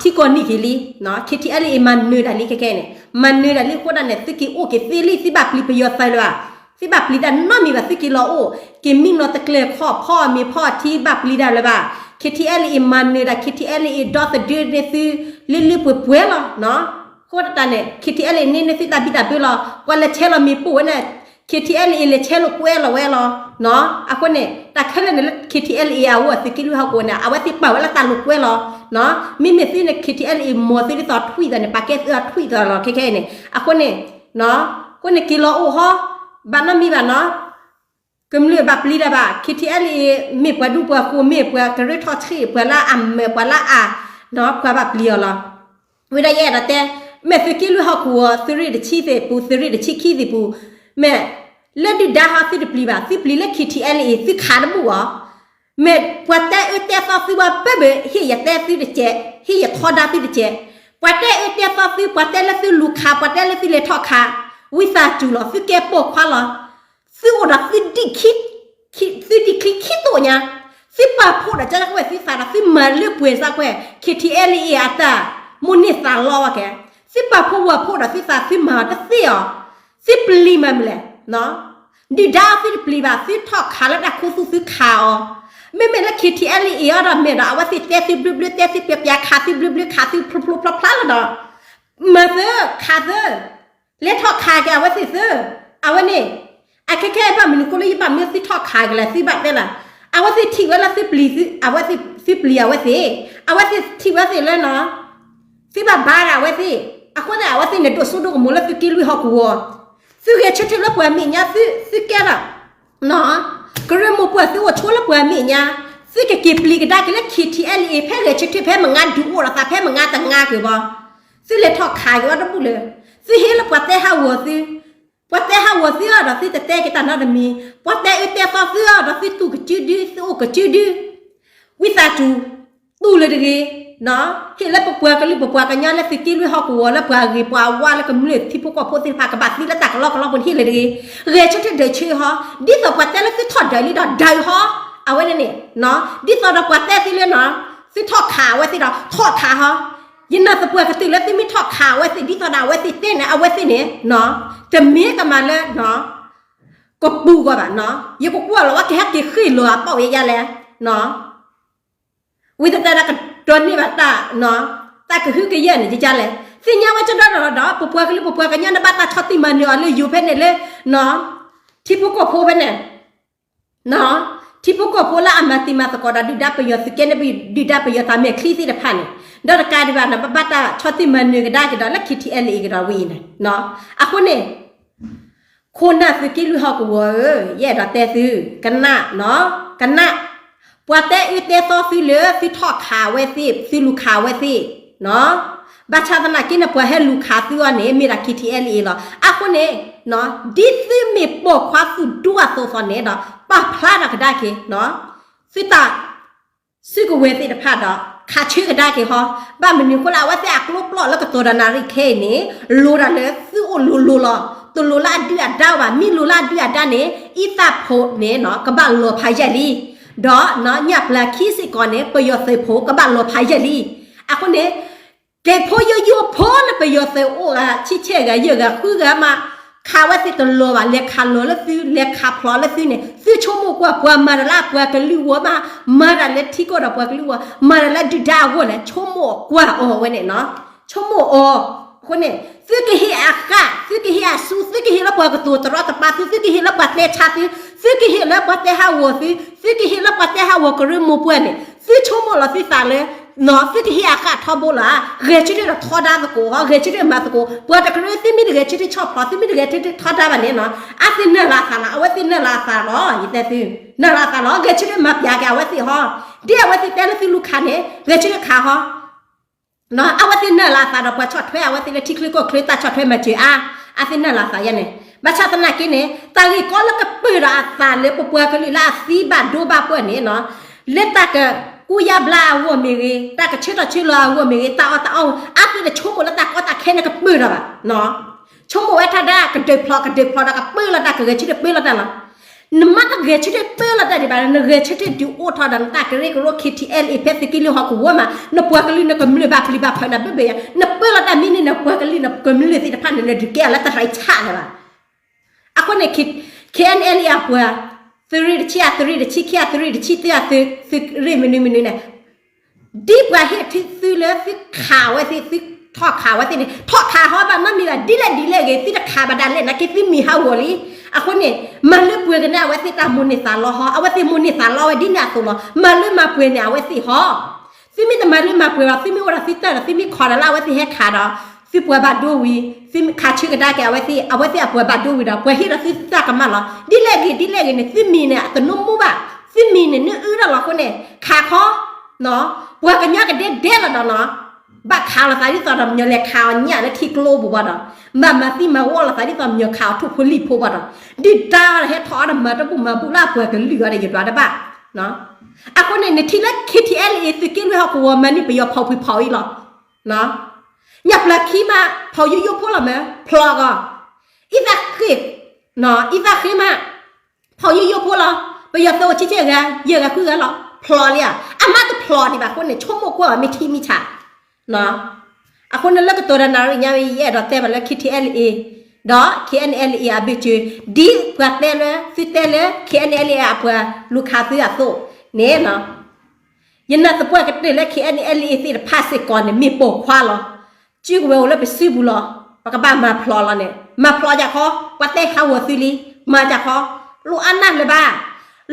ထံကီၢ်နံၣ်က့ၤလံ, KTLA မၤနၢၤဒၣ်လံခဲခဲအံၤန့ၣ် မၤနၢၤဒၣ်လံအဃိဒၣ်န့ၣ် သုက့ၤအိၣ်က့ၤသ့လံ သုဘၣ်ပျံၤပယီၤသုးလၢၤဘၣ်, သုဘၣ်ပျံၤတၢ်နီတမံၤဘၣ် သုက့ၤလီၤအိၣ်, က့ၤမံနီၤတကျဲၤခီၣ်ဖီၣ်မ့ၤဖီၣ်ထံဘၣ်ပျံၤတၢ်လၢၤဘၣ်, K T L A မၤနၢၤဒၣ် K T L A ဒီသဒၢန့ၢ်သု လၢလၢပှဲၤပှဲၤလီၤ, အဃိဒၣ်န့ၣ် K T L A န့ၢ်န့ၢ်သုတၢ်ဘံၣ်တၢ်ဘၢလီၤ, ပှၤလဲၤဆဲးလီၤမ့ၤပိၢ်ဝဲန့ၣ် K T L A လဲၤဆဲးလိာ်ကွဲလီၤဝဲလီၤ, အဃိန့ၣ် တၢ်ခဲလၢာ်န့ၣ်လၢ K T L A အအိၣ် သုးက့လွံၢ်ဟီၣ်ကဝီၤန့ၣ် အဝဲသ့ၣ်ပာ်ဝဲလၢတၢ်လိာ်ကွဲလီၤ, မ့မ့ၢ်သုန့ၣ် K T L A မ်သုဒ်သိးထွံၣ်သးန့ၣ် ပာ်ကဲသုအထွံၣ်သးလီၤ ခဲခဲအံၤန့ၣ် အဃိန့ၣ်, အဃိန့ၣ်က့ၤလီၤအိၣ်ဟီ, ဘၣ်နီတမံၤဘၣ်နီၤ ကမျၢၢ်ဘၣ်ပျံၤတၢ်ဘၣ် K T L A မ့ၢ်ပှၤဒူပှၤဃိၤ မ့ၢ်ပှၤကရၢထီၣ်ဆံး ပှၤလၢအမၢး ပှၤလၢအ, ပှၤဘၣ်ပျံၤအီၤလီၤ, ဝံၤဒီးယအဲၣ်ဒိးတဲ, မ့ၢ်သုးက့လွံၢ်ဟီၣ်ကဝီၤ သုးရ့ၣ်တဆံသ့ၣ်ပူၤ သုးရ့ၣ်တဆံခံသ့ၣ်ပူၤ, မ့ၢ်, လၢဒုၣ်ဒါဟီသုတပျံၤဘၣ် သုပျံၤလၢ K T L A သုခးတဘူၣ်အီၤ မ့ၢ်ပှၤတဲအၢတဲသီသုဝဲဘၢၣ်ဘၢၣ် ဟ့ၣ်ယတဲသုတကဲး, ဟ့ၣ်ယထီဒါသုတကဲး, ပှၤတဲအၢတဲသီသု ပှၤတဲလၢသုလူၤခး ပှၤတဲလၢသုလဲၤထီၣ်ခး, ဝံသးစူၤလီၤ သုကဲပိာ်ခွါလီၤ, သုအိၣ်ဒီးသုဒံၣ်ခံ, သုဒံၣ်ချံခံတိၢ်ညါ, သုပာ်ဖှိၣ်ဒီးကဲကဝဲၢ်သုသးဒီး သုမၤလၢပှဲၤစးကွဲၢ် K T L A အတၢ်, မိၢ်န့ၢ်သးလီဝဲကဲ, သုပာ်ဖှိၣ်ဝဲဖှိၣ်ဒီးသုသး သုမၤတသ့အီၤ, သုပျံၤမၤမနုၤလဲၣ် ဒုၣ်ဒါသုတပျံၤဘၣ် သုထီၣ်ခးလၢတၢ်ခူသူၣ်သုခးအီၤ, မ့မ့ၢ်လၢ K T L A အီၤဒီးမ့ၢ်ဒီး အဝဲသ့ၣ်တဲသုဘျုးဘျုး တဲသုပျဲပျဲ ခးသုဘျုးဘျုး ခးသုဖျိဖျိဖျါဖျါလီၤဒီး, မၤသု, ခးသု, လဲၤထီၣ်ခးက့ၤအဝဲသ့ၣ်သု, အဝဲန့ၣ်, အခဲခဲဘၣ်မနုၤဃိလၢယဘၣ်မၢသုထီၣ်ခးက့ၤလဲၣ် သုဘၣ်တဲလၢ, အဝဲသ့ၣ်ထံၣ်ဝဲလၢသုပျံၤ, အဝဲသ့ၣ်, သုပျံၤအဝဲသ့ၣ်, အဝဲသ့ၣ်ထံၣ်ဝဲသ့ၣ်လၢနီၤ သုဘၣ်ဘါဒၣ်အဝဲသ့ၣ်, အဃိန့ၣ် အဝဲသ့ၣ်န့ၣ်ဒိၣ်စိဒိၣ်ကမီၤလၢသုးက့လွံၢ်ဟီၣ်ကဝီၤ, သုဂဲၤဆၢထၢၣ်လၢပှၤမဲာ်ညါ သု, သုကဲဒီး, ကရၢမိၢ်ပှၢ်သုအိၣ်ဆိလၢပှၤမဲာ်ညါ, သုကက့ၤပျံၤကဒါက့ၤလၢ K T L A ဖဲဂဲၤဆၢထၢၣ်ဖဲမုၢ်နၤဒုးအိၣ်ဒီးသးဖဲမုၢ်နၤတနၤက့ၤဘၣ်, သုလဲၤထီၣ်ခးက့ၤဝဲတဘူၣ်လၢၤ, သုဟ့ၣ်လၢပှၤတဲဟးဂီၤသု ပှၤတဲဟးဂီၤသုအီၤဒီးသုတတဲက့ၤတၢ်နီတမံၤ, ပှၤတဲအၢတဲသီသုအီၤဒီးသုတူၢ်ကစုဒု သုအိၣ်ကစုဒု, ဝံသးစူၤ, တူၢ်လၢၤတဂ့ၤ, ဟ့ၣ်လၢပပှၤကလုာ်ပပှၤကညီလၢသုးက့လွံၢ်ဟီၣ်ကဝီၤလၢပှၤဂ့ၤပှၤဝါလၢကမျၢၢ်ထံဖိကီၢ်ဖိသ့ၣ်တဖၣ်ကဘၣ်သံလၢတၢ်ကလီကလီပူၤန့ၣ်ဟ့ၣ်လၢၤတဂ့ၤ, ဂဲၤဆၢထၢၣ်ဒုးဆၢဟီ, ဒ်သိးပှၤတဲလၢသုထီၣ်ဒုးလံဒီးဒုးဟီ, အဝဲန့ၣ်န့ၣ်, ဒ်သိးဒီးပှၤတဲသုလၢနီၤ, သုထီၣ်ခးအဝဲသ့ၣ်ဒီးထီၣ်ခးဟီ, ယနာ်သပှၢ်ကတၢၢ်လၢသုမ့ၢ်ထီၣ်ခးအဝဲသ့ၣ် ဒ်သိးဒီးအဝဲသ့ၣ်တဲန့ၣ် အဝဲသ့ၣ်န့ၣ်, တမ့ၢ်ကမၤလၢ, ကပူၤဂီၢ်ဘၣ်နီၤ, ယကကွၢ်လီၤဝဲကဟဲက့ၤဃ့ၢ်လီၤအပီၣ်ယဲယါလဲၣ်, ဝံသတးဒီးကဒိးန့ၢ်ဘၣ်တၢ်, တၢ်ကဟုကယာ်န့ၣ်ယါလဲၣ်, သ့ၣ်ညါဝဲကဒီဒီးဒီး ပပှၤကလုာ်ပပှၤကညီနဘၣ်တၢ်ဆီၣ်တံၢ်မၤနၢၤအီၤလၢယိၤဖဲန့ၣ်လၢ, ထံဖိကီၢ်ဖိဖဲန့ၣ် ထံဖိကီၢ်ဖိလၢအမၤတံၤမၤသကိးဒီးဒုၣ်ဒါပယီၤသုးကဲန့ၣ် ဒုၣ်ဒါပယီၤတၢ်မဲာ်ချံသ့ၣ်တဖၣ်န့ၣ်, ဒီးတကးဒံးဘၣ်န့ၣ် ပဘၣ်တၢ်ဆီၣ်တံၢ်မၤနၢၤကဒါက့ၤဒီးလၢ K T L A ကဒီးဝဲအံၤန့ၣ်, အဃိန့ၣ် ခိၣ်နၢ်သုးက့လွံၢ်ဟီၣ်ကဝီၤဧၢ, ယအဲၣ်ဒိးတဲသု, ကနၣ်, ကနၣ်, ပှၤတဲအၢတဲသီသုလၢ သုထီၣ်ခးအဝဲသ့ၣ် သုလူၤခးအဝဲသ့ၣ်, ဘၣ်ဆၣ်သနာ်က့န့ၣ် ပှၤဟဲလူၤခးသုအီၤန့ၣ် မ့ၢ်ဒၣ် K T L A လီၤ. အဃိန့ၣ် ဒ်သုမ့ၢ်ပိာ်ခွါသူၣ်ဒူအသိးသိးန့ၣ်ဒီး ပာ်ဖျါထီၣ်ကဒါက့ၤ သုတၢ်စုကဝဲၤသ့ၣ်တဖၣ်ဒီး ခးဆၢကဒါက့ၤဟီ, ဘၣ်မနုၤအဃိလၢအဝဲသ့ၣ်အကျိပျီလၢကတီၢ်ဒီးနၣ်ရံၣ်ခဲအံၤန့ၣ် လိၤဒၣ်လၢသုအိၣ်လိၤလိၤလီၤ. တလိၤလၢအဒုၣ်အဒါဘၣ်, မ့ၢ်လိၤလၢအဒုၣ်အဒါန့ၣ် အံသၣ်ဖိန့ၣ် ကဘၣ်လီၤဖးယံာ်လံ, ဒီးညၣ်ပျၢၤခံစ့ၢ်ကီးန့ၣ် ပယီၤသုးဖိကဘၣ်လီၤဖးယံာ်လံ. အဃိန့ၣ် ကဲဖိယိယိဖိလၢပယီၤသုးအိၣ်ဂၤ ဆံဆဲၣ်ဂၤ ယဲၢ်ဂၤ ဃုဂၤမး ခးဝဲသ့ၣ်တလီၤဘၣ်, လဲၤခးလီၤလၢသု လဲၤခးဖျိးလၢသုန့ၣ် သုဆိကမိၣ်ကွၢ် ပှၤမၤတၢ်လၢအပှၤကလုာ်ဂီၢ်မး, မၤတၢ်လၢထံကီၢ်ဒီးပှၤကလုာ်ဂီၢ်, မၤတၢ်လၢဒုၣ်ဒါအဂီၢ်လဲၣ်, ဆိကမိၣ်ကွၢ်အီၤဝဲန့ၣ်နီၤ, ဆိကမိၣ်အီၤ. အဃိန့ၣ် သုကဟ့ၣ်အဃၣ်, သုကဟ့ၣ်အစု, သုကဟ့ၣ်လၢပှၤကတိၤတရီတပါသု, သုကဟ့ၣ်လၢပှၤတဲဆါသု, သုကဟ့ၣ်လၢပှၤတဲဟးဂီၤသု, သုကဟ့ၣ်လၢပှၤတဲဟးဂီၤကရၢမိၢ်ပှၢ်န့ၣ် သုဆိကမိၣ်လီၤသုသးလၢ နီၤ သုကဟ့ၣ်အဃၣ်ထီဘိလီၤဧါ, ဂဲၤဆၢထၢၣ်ဒီးထီဒါသကိးဟီ, ဂဲၤဆၢထၢၣ်မၤသကိး, ပှၤတကရၢသုမ့ၢ်တဂဲၤဆၢထၢၣ်ဆီၣ်ဖျိး သုမ့ၢ်တဂဲၤဆၢထၢၣ်ထီဒါဘၣ်န့ၣ်နီၤ, အသုနၢ်လီၤအသးလီၤ, အဝဲသ့ၣ်နၢ်လီၤအသးလီၤ, ယတဲသု, နၢ်လီၤအသးလီၤ, ဂဲၤဆၢထၢၣ်မၤပျဲက့ၤအဝဲသ့ၣ်ဟီ, ဒ်အဝဲသ့ၣ်တဲလၢသုလူၤခးန့ၣ် ဂဲၤဆၢထၢၣ်ခးဟီ အဝဲသ့ၣ်နၢ်လီၤအသးဒီးပှၤဆီၣ်ထွဲအဝဲသ့ၣ်လၢထံချၢကီၢ်ချၢ တၢ်ဆီၣ်ထွဲမၤစၢၤအါ, အသုနၢ်လီၤအသးယဲန့ၣ်, ဘၣ်ဆၣ်သနာ်က့န့ၣ် တၢ်ဂ့ၢ်ကီလၢကပၢၢ်ဒီးအသးလၢပပှၤကလုာ်လၢအသံဘၣ်ဒိဘၣ်ပှၢ်န့ၣ်နီၤ, လၢတၢ်ကကူယါဘျါအဂီၢ်မ့ၢ်ဂ့ၤ, တၢ်ကဆၢထီၣ်ဆၢလီၤအဂီၢ်မ့ၢ်ဂ့ၤ, တၢ်အီၣ်တၢ်အီ, အသုတဆိကမိၣ်လၢတၢ်ကီတၢ်ခဲန့ၣ်ကပၢၢ်ဒီးဘၣ်, ဆိကမိၣ်ဝဲထီဒါကဒုးဖျိးကဒုးဖျိးဒီးကပၢၢ်လီၤတၢ် ကဂဲၤဆၢထၢၣ်ပၢၢ်လီၤတၢ်လီၤ. နမ့ၢ်တဂဲၤဆၢထၢၣ်ပၢလီၤတၢ်ဒံးဘၣ်, နဂဲၤဆၢထၢၣ်ဒုးအိၣ်ထီၣ်ဒီးနတၢ်ကရၢကရိ ခ့ထံအဲလ်အ့ ဖဲသုးက့လွံၢ်ဟီၣ်ကဝီၤမး, နပှၤကလုာ်နကမျၢၢ်ဘၣ်ပျံၤဘၣ်ဖုးနၤဘၣ်ဘၣ်ယါ, နပၢလီၤတၢ်မ့ၢ်န့ၢ် နပှၤကလုာ်နကမျၢၢ်သ့ၣ်တဖၣ်န့ၣ် နဒုးကဲအီၤလၢတရံးဆၣ်လၢၤဘၣ်. အဃိန့ၣ် ခ့ထံအဲလ်အ့အပှၤ, သုးရ့ၣ်တဆံ အသုးရ့ၣ်တဆံခံ အသုးရ့ၣ်တဆံသၢ အသုးရ့ၣ်မနုၤမနုၤန့ၣ် ဒ်ပှၤဟ့ၣ်ထံသုလၢသုခးအဝဲသ့ၣ် သုထီၣ်ခးအဝဲသ့ၣ်န့ၣ် ထီၣ်ခးဟီဘၣ်နီတမံၤဘၣ်, ဒ်လဲၣ်ဒ်လဲၣ်ဂ့ၤ သုတခးဘၣ်ဒၣ်လဲာ်နာ်က့ သုမံၤဟးဂီၤလံ. အဃိန့ၣ် မၤလၢပှဲၤက့ၤန့ၢ်အဝဲသ့ၣ်တၢ်မိၣ်န့ၢ်သးလီဟီ, အဝဲသ့ၣ်မိၣ်န့ၢ်သးလီဝဲဒ်န့ၣ်အသိးလီၤ. မၤလၢမၤပှဲၤန့ၢ်အဝဲသ့ၣ်ဟီ. သုမ့ၢ်တမၤလၢမၤပှဲၤဘၣ် သုမ့ၢ်အိၣ်ဒီးသုတၢ်ဒီး သုမ့ၢ်ခိးဒီးလၢအဝဲသ့ၣ်ဟဲခးဒီး သုပှၤဘၣ်ဒိဝံၤ, သုခးဆၢကဒါက့ၤအဝဲသ့ၣ်, အဝဲသ့ၣ်အပှၤဘၣ်ဒိဝံၤဒီး ပှၤဟ့ၣ်ဒီးသုတၢ်ကမၣ်လီၤ. ဒ်လဲၣ်ဂ့ၤဒ်လဲၣ်ဂ့ၤန့ၣ် သုမံၤန့ၣ် အတနၢမူဘၣ်, သုမံၤန့ၣ် နအုၣ်ဒၣ်လီၤအဃိန့ၣ် ခးခီ ပှၤကညီကဒဲဒဲလီၤဒီးနီၤ, ဘၣ်ခးလိာ်သးဒ်သိးဒီး မညီလဲၤခးအီၤညၣ်လၢထံကျိပူၤဘၣ်ဒီး, ဘၣ်မၤသံမၤဝီလိာ်သးဒ်သိး မညီခးအီၤထိၣ်ဖိလံၣ်ဖိဘၣ်ဒီး, ဒုၣ်ဒါဟဲထီၣ်အီၤဒီး မၤတဘူၣ်မၤဘူၣ်လၢအပှၤကလုာ်အီၤဒီး ယဒွးတဘၣ်. အဃိန့ၣ် နထံၣ်လၢ ခ့ထံအဲလ်အ့ သုးက့လွံၢ်ဟီၣ်ကဝီၤမၤန့ၢ်ပယီၤဖီၣ်ဖှံဖီၣ်အံၤလီၤ. ညၣ်ပျၢၤခံမး ဖီၣ်ယိယိဖိလီၤမး ဖျိးဂီၤ, အံသၣ်ဃ့, အံသၣ်ဃ့မး ဖီၣ်ယိယိဖိလီၤ. ပယီၤသုးအိၣ်ဆံဆံဂၤ ယဲၢ်ဂၤဃုဂၤလီၤ ဖျိးလံဧါ. အမါတဖျိးဒံးဘၣ်အဃိန့ၣ် ဆိကမိၣ်ကွၢ်အီၤမ့ၢ်ထံမ့ၢ်ဆး အဃိန့ၣ်လၢကတိၤဒီးနၣ်ရံၣ်ညါဝဲ ယအဲၣ်ဒိးတဲဘၣ်လၢ ခ့ထံအဲလ်အ့ ဒီး ခ့ၣ်အဲၣ်အၣ်လ်အ့ အဘ့ၣ်စၢၤ ဒ်ပှၤတဲလၢ သုတဲလၢ ခ့ၣ်အဲၣ်အၣ်လ်အ့ အပှၤလူၤခးသုအသိးန့ၣ် ယနာ်သပှၢ်ကတၢၢ်လၢ ခ့ၣ်အဲၣ်အၣ်လ်အ့ သ့ၣ်တဖၣ်စ့ၢ်ကီးန့ၣ် မ့ၢ်ပိာ်ခွါလီၤ. စုကဝဲၤအိၣ်လၢပစုပူၤလီၤ. ပကဘၣ်မၤဖျိးလီၤန့ၣ် မၤဖျိးကၢ်ခီ, ပှၤတဲဟးဂီၤသုလံ, မၤကၢ်ခီ, လိၣ်အါနၢ်လၢၤဘၣ်.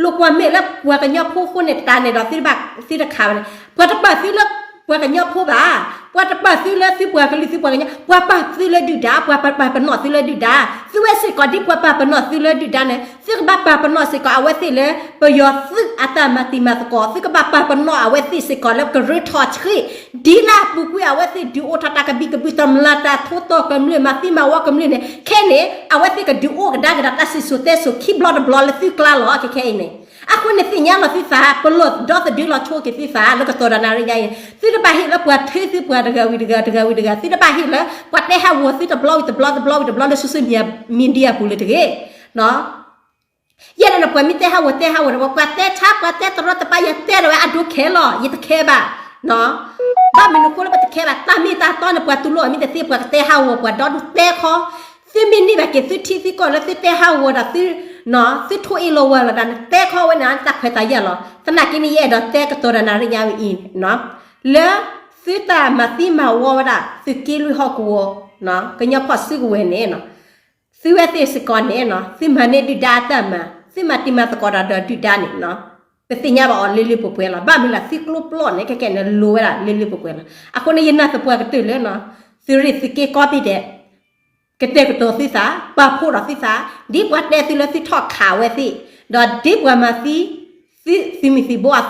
လိၣ်ကွၢ်မဲာ်လၢပှၤကညီဖိဃိန့ၣ် တၢ်န့ၣ်ဒီး သုတဘၣ်သ့ၣ်တခါဘၣ်န့ၣ် ပှၤတပာ်သုလၢပှၤကညီဖိဘၣ်. ပှၤတပာ်သုလၢသုပှၤကလုာ်သုပှၤကညီ, ပှၤပာ်သုလၢဒုၣ်ဒါ, ပှၤပာ်ပနီၣ်သုလၢဒုၣ်ဒါ. သုဝဲစ့ၢ်ကီးဒ်ပှၤပာ်ပနီၣ်သုလၢဒုၣ်ဒါန့ၣ် သုကဘၣ်ပာ်ပနီၣ်စ့ၢ်ကီးအဝဲသ့ၣ်လၢ ပယီၤသုးအတၢ်မၤတံၤမၤသကိး, သုကဘၣ်ပာ်ပနီၣ်အဝဲသ့ၣ်စ့ၢ်ကီးလၢကရၢထီၣ်ဆှံ ဒ်လၢအပူၤကွံာ်အဝဲသ့ၣ်ဒုးအိၣ်ထီၣ်တၢ်ကဘံၣ်ကဘုၣ် တမျၢ်တၢ်ထူတီၢ်ကမျၢၢ် မၤသံမၤဝီကမျၢၢ်န့ၣ် ခဲန့ၣ် အဝဲသ့ၣ်ကဒုးအိၣ်ကဒါက့ၤဒီးတၢ်စံၣ်စိၤတဲစိၤခံဘျီတဘျီလၢသုကျါလီၤ. ခဲခဲအံၤန့ၣ် အဃိန့ၣ်သ့ၣ်ညါလီၤသုသး ပလီၢ်ဒီသဒၢလီၤဆိက့ၤသုသး လၢကတီၢ်ဒီးနၣ်ရံၣ်ညါအံၤ သုတဘၣ်ဟ့ၣ်လၢပှၤထၢသုပှၤတဂၤဝံၤတဂၤ တဂၤဝံၤတဂၤ, သုတဘၣ်ဟ့ၣ်လၢ ပှၤတဲဟးဂီၤသုတဘျီဝံၤတဘျီ တဘျီဝံၤတဘျီလၢ social media ပူၤလၢၤတဂ့ၤ. ယဲဒၣ်န့ၣ် ပှၤမ့ၢ်တဲဟးဂီၤတဲဟးဂီၤဒီး ပှၤတဲဆါ ပှၤတဲတရီတပါ ယတဲဒီးဝဲအဒိခဲလီၤ ယတခဲဘၣ်. ဘၣ်မနုၤအဃိလၢပတခဲဘၣ် တၢ်မ့ၢ်တၢ်တီန့ၣ် ပှၤတူၢ်လိာ်အီၤမ့ၢ်တသ့ ပှၤကတဲဟးဂီၤပှၤဒီဒူၣ်တဲခီ, သုမ့ၢ်န့ၢ်ဘၣ်က့ၤသုထံသုကီၢ်လၢသုတဲဟးဂီၤဒီးသု သုထိၣ်အ့ၣ်လီၤဝါလီၤဒီး နတဲခီဝဲန့ၣ် တၢ်ခွဲးတၢ်ယာ်လီၤ. သနာ်က့န့ၣ် ယအဲၣ်ဒိးတဲကတီၤဒီးနၣ်ရံၣ်ညါဝဲအံၤ လၢသုတၢ်မၤသံမၤဝီဝဲဒၣ် သုးက့လွံၢ်ဟီၣ်ကဝီၤ ကညီဖီၣ်စုကဝဲၤန့ၣ် သုဝဲသ့ၣ်စ့ၢ်ကီးန့ၣ် သုမၤန့ၢ်ဒုၣ်ဒါအတၢ်မၤ သုမၤတံၤမၤသကိးဒီးဒုၣ်ဒါန့ၣ် ပသ့ၣ်ညါဘၣ်အီၤလၢလၢပှဲၤပှဲၤလီၤ. ဘၣ်မနုၤလဲၣ် သုကျိပျီန့ၣ် ခဲခဲန့ၣ်လိၤဝဲဒၣ်လၢလၢပှဲၤပှဲၤလီၤ. အဃိန့ၣ် ယနာ်သပှၢ်ကတၢၢ်လၢ သုးရ့ၣ်သုးက့ကိးဘ့ၣ်ဒဲး ကတဲာ်ကတီၤသုသး ပာ်ဖှိၣ်ဒီးသုသး ဒ်ပှၤတဲသုလၢသုထီၣ်ခးဝဲသ့ၣ် ဒီးဒ်ပှၤမၤသံ သုသုးမုၢ်သံၣ်ဘိအ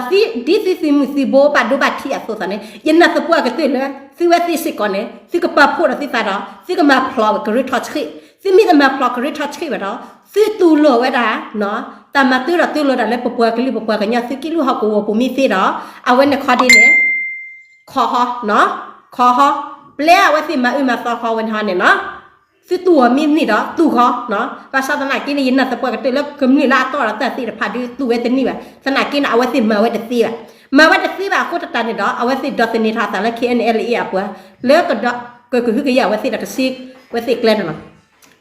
သိး ဒီးဒ်သုသုးမုၢ်သံၣ်ဘိဘၣ်ဒိဘၣ်ထံးအသိးသးန့ၣ် ယနာ်သပှၢ်ကတၢၢ်လၢ သုဝဲသ့ၣ်စ့ၢ်ကီးန့ၣ် သုကပာ်ဖှိၣ်ဒီးသုသးဒီး သုကမၤဖျိးကရၢထီၣ်ဆှံ, သုမ့ၢ်တမၤဖျိးကရၢထီၣ်ဆှံဘၣ်ဒီး သုတူၢ်လိာ်ဝဲဒၣ် တၢ်မၤတၢ်ဒီးတူၢ်လိာ်ဒၣ်လၢပပှၤကလုာ်ပပှၤကညီသုးက့လွံၢ်ဟီၣ်ကဝီၤပူၤမ့ၢ်သ့ဒီး အဝဲန့ၣ်ခီဒ်န့ၣ် ခီဟီ ခီဟီ ပျဲအဝဲသ့ၣ်မၤအၢမၤသီခီဝဲန့ၣ်ဟီန့ၣ်နီၤ သုတူၢ်အီၤမ့ၢ်န့ၢ်ဒီးတူၢ်ခီ, ဘၣ်ဆၣ်သနာ်က့န့ၣ် ယနာ်သပှၢ်ကတၢၢ်လၢကမျၢၢ်လၢအတီဒီးတၢ်သ့ၣ်တဖၣ်ဒုးတူၢ်ဝဲတန့ၢ်ဘၣ်. သနာ်က့န့ၣ် အဝဲသ့ၣ်မၤဝဲတသ့ဘၣ်. မၤဝဲတသ့ဘၣ်အဃိသတးန့ၣ်ဒီး အဝဲသ့ၣ်ဒိးသန့ၤထီၣ်အသးလၢ ခ့ၣ်အဲၣ်အၣ်လ်အ့ အပှၤ လၢကကဟုကယာ်အဝဲသ့ၣ်ဒီးကစ့ဝဲသ့ၣ်ကျဲန့ၣ်လီၤ.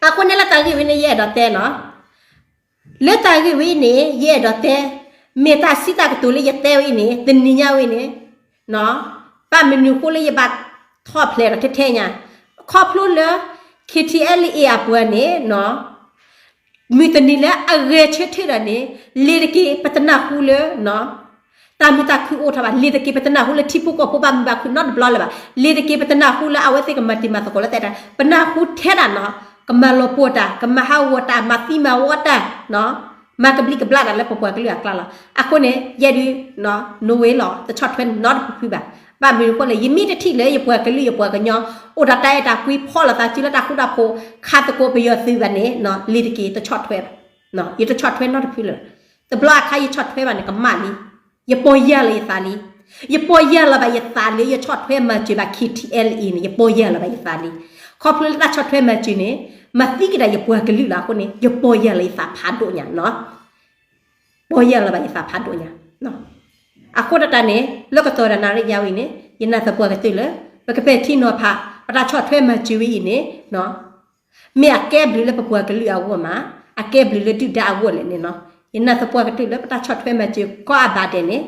အဃိန့ၣ်လၢတၢ်ဂ့ၢ်ဝဲန့ၣ် ယအဲၣ်ဒိးတဲနီၤ လၢတၢ်ဂ့ၢ်ဝဲအံၤန့ၣ် ယအဲၣ်ဒိးတဲ မ့ၢ်တၢ်စံးတၢ်ကတိၤလၢယတဲဝဲအံၤန့ၣ် တနံၤညါဝဲန့ၣ် ဘၣ်မနုၤအဃိလၢယဘၣ်ထီၣ်ဖျဲးဒီးထဲထဲညါ ခီဖျိလၢ ခ့ၣ်ထံၣ်အဲၣ်လ်အ့ အပှၤန့ၣ် မုၢ်တနံၤလၢအဂဲၤဆၢထၢၣ်ဒီးန့ၣ် လ့ၤတက့ၤ ပတနၢ်ဟူလၢ တၢ်မုာ်တၢ်ခုအိၣ်ထီၣ်ဘၣ်. လ့ၤတက့ၤ ပတနၢ်ဟူလၢထံဖိကီၢ်ဖိဘၣ်မုာ်ဘၣ်ခုနီတဘျီလၢၤဘၣ်. လ့ၤတက့ၤ ပတနၢ်ဟူလၢအဝဲသ့ၣ်ကမၤတံၤမၤသကိးလၢတၢ်အဲၣ်တၢ်, ပနၢ်ဟူထဲဒၣ်နီၤ ကမၤလီၤပှီၢ်တၢ်, ကမၤဟးဂီၤတၢ်, မၤသံမၤဝီတၢ်, မၤကဘျံးကဘျၣ်တၢ်လၢပပှၤကလုာ်အကျါလီၤ. အဃိန့ၣ် ယဲဒုး နိဝ့လီၤ တဆီၣ်ထွဲနီတဖုဖုဘၣ်. ဘၣ်မနုၤအဃိလဲၣ် ယမ့ၢ်တထံၣ်လၢယပှၤကလုာ်ယပှၤကညီ အိၣ်ဒီးတၢ်အဲၣ်တၢ်ကွံ ဖီၣ်လိာ်သးစုလၢတၢ်ဃူတၢ်ဖိး ခးသကိးပယီၤသုးဘၣ်န့ၣ် လ့ၤတက့ၤ တဆီၣ်ထွဲဘၣ်. ယတဆီၣ်ထွဲနီတဖုလၢၤ. တဘျီအခါယဆီၣ်ထွဲဘၣ်န့ၣ် ကမၣ်လံ. ယပီၢ်ယၢ်လီၤယသးလံ. ယပီၢ်ယၢ်လီၤဘၣ်ယသးလၢယဆီၣ်ထွဲမၤစၢၤဘၣ် ခ့ၣ်ထံၣ်အဲၣ်လ်အ့ န့ၣ် ယပီၢ်ယၢ်လီၤဘၣ်ယသးလံ. ခီဖျိလၢတၢ်ဆီၣ်ထွဲမၤစၢၤန့ၣ် မၤသံကဒါယပှၤကလုာ်လီၤ. အဃိန့ၣ် ယပီၢ်ယၢ်လီၤယသးဖးဒိၣ်ညါနီၤ. ပီၢ်ယၢ်လီၤဘၣ်ယသးဖးဒိၣ်ညါ. အဃိတၢ်န့ၣ် လၢကတီၢ်ဒၣ်နၣ်ရံၣ်ညါဝဲအံၤန့ၣ် ယနာ်သပှၢ်ကတၢၢ်လၢ ပကပဲာ်ထံနီၤဖး ပတၢ်ဆီၣ်ထွဲမၤစၢၤဝဲအံၤန့ၣ် မ့ၢ်အကဲဘျုးလၢပပှၤကလုာ်အဂီၢ်မး, အကဲဘျုးလၢဒုၣ်ဒါအဂီၢ်လဲၣ်န့ၣ်နီၤ. ယနာ်သပှၢ်ကတၢၢ်လၢပတၢ်ဆီၣ်ထွဲမၤစၢၤကိးအဘၣ်ဒဲးန့ၣ်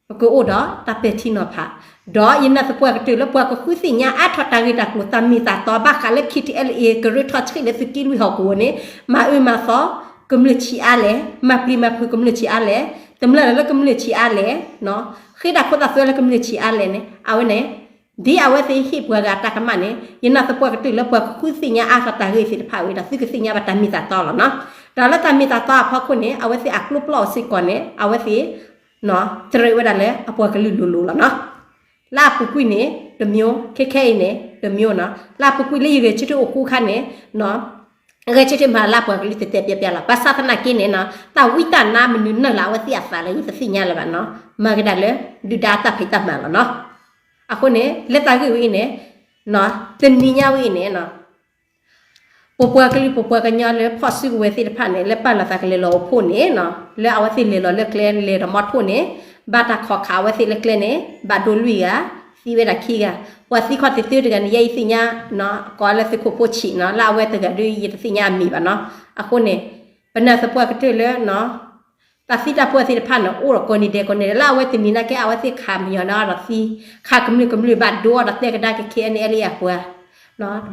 ပကအိၣ်ဒီးတၢ်ပဲာ်ထံနီၤဖး, ဒီးယနာ်သပှၢ်ကတၢၢ်လၢပှၤကဃုသ့ၣ်ညါအါထီၣ်တၢ်ဂ့ၢ်တၢ်ကျိၤ တၢ်မ့ၢ်တၢ်တီ ဘၣ်ဃးလၢ K T L A ကရၢထီၣ်ဆံးလၢသုးက့လွံၢ်ဟီၣ်ကဝီၤန့ၣ် မၤအၢမၤသီကမျၢၢ်ဆံးအါလဲၣ်, မၤပျံၤမၤဖုးကမျၢၢ်ဆံးအါလဲၣ်, တမျၢၢ်လၢကမျၢၢ်ဆံးအါလဲၣ်, ဃ့တၢ်ခိတၢ်သွဲလၢကမျၢၢ်ဆံးအါလဲၣ်န့ၣ် အဝဲန့ၣ် ဒ်အဝဲသ့ၣ်ဟ့ၣ်ပှၤဂၤတၢ်ကမၣ်န့ၣ် ယနာ်သပှၢ်ကတၢၢ်လၢပှၤကဃုသ့ၣ်ညါအါထီၣ်တၢ်ဂ့ၢ်သ့ၣ်တဖၣ်ဝဲဒီး သုကသ့ၣ်ညါဘၣ်တၢ်မ့ၢ်တၢ်တီလီၤနီၤ. ဒီးလၢတၢ်မ့ၢ်တၢ်တီအဖီခိၣ်န့ၣ် အဝဲသ့ၣ်အကျိပျီၢ်အီၤစ့ၢ်ကီးန့ၣ် အဝဲသ့ၣ် တရံးဝဲဒၣ်လၢအပှၤကလုာ်လိၤလိၤလီၤနီၤ. လၢအပူၤကွံာ်န့ၣ် တမျိုး, ခဲခဲအံၤန့ၣ် တမျိုးနီၤ. လၢအပူၤကွံာ်လၢယဂဲၤဆၢထၢၣ်အိၣ်ဃူခါန့ၣ် ဂဲၤဆၢထၢၣ်မၤလၢပှၤကလုာ်တဲတဲပျီပျီလီၤ. ဘၣ်ဆၣ်သနာ်က့န့ၣ်နီၤ တၢ်ဝံတၢ်နါမနုၤနၢ်လၢအဝဲသ့ၣ်အသးလၢယတသ့ၣ်ညါလၢၤဘၣ်နီၤ. မၤကဒါလၢ ဒုၣ်ဒါတၢ်ဖံးတၢ်မၤလီၤနီၤ. အဃိန့ၣ် လၢတၢ်ဂ့ၢ်ဝဲအံၤန့ၣ် တနံၤညါဝဲအံၤန့ၣ် ပပှၤကလုာ်ပပှၤကညီလၢဖီၣ်စုကဝဲၤသ့ၣ်တဖၣ်န့ၣ် လၢပာ်လီၤသးကလဲၤလီၤအိၣ်ဖှိၣ်န့ၣ်နီၤ လၢအဝဲသ့ၣ်လဲၤလီၤလၢကျဲ လဲၤဒီးမီထိၣ်န့ၣ် ဘၣ်တၢ်ခိးခးအဝဲသ့ၣ်လၢကျဲန့ၣ် ဘၣ်ဒိလွံၢ်ဂၤ, သံဝဲဒၣ်ခံဂၤ, ပှၤသံခီၣ်ထံးတဂၤန့ၣ် ယဲအံၤသ့ၣ်ညါ ကိးလၢသုးခိၣ်ဖိဆံးနီၤ လၢအဝဲတဂၤဒုးယတသ့ၣ်ညါအမံၤဘၣ်နီၤ. အဃိန့ၣ် ပနာ်သပှၢ်ကတၢၢ်လၢ တၢ်သံတၢ်ပှၢ်သ့ၣ်တဖၣ်န့ၣ် အိၣ်ဒီးကိးနံၤဒဲးကိးနံၤဒဲး လၢအဝဲတနံၤနာ်က့ အဝဲသ့ၣ်ခးမညီန့ၢ်အီၤဒီးသံ, ခးကမျၢၢ်ကမျၢၢ်ဘၣ်ဒိအီၤဒီးတဲကဒါက့ၤ K N L A အပှၤ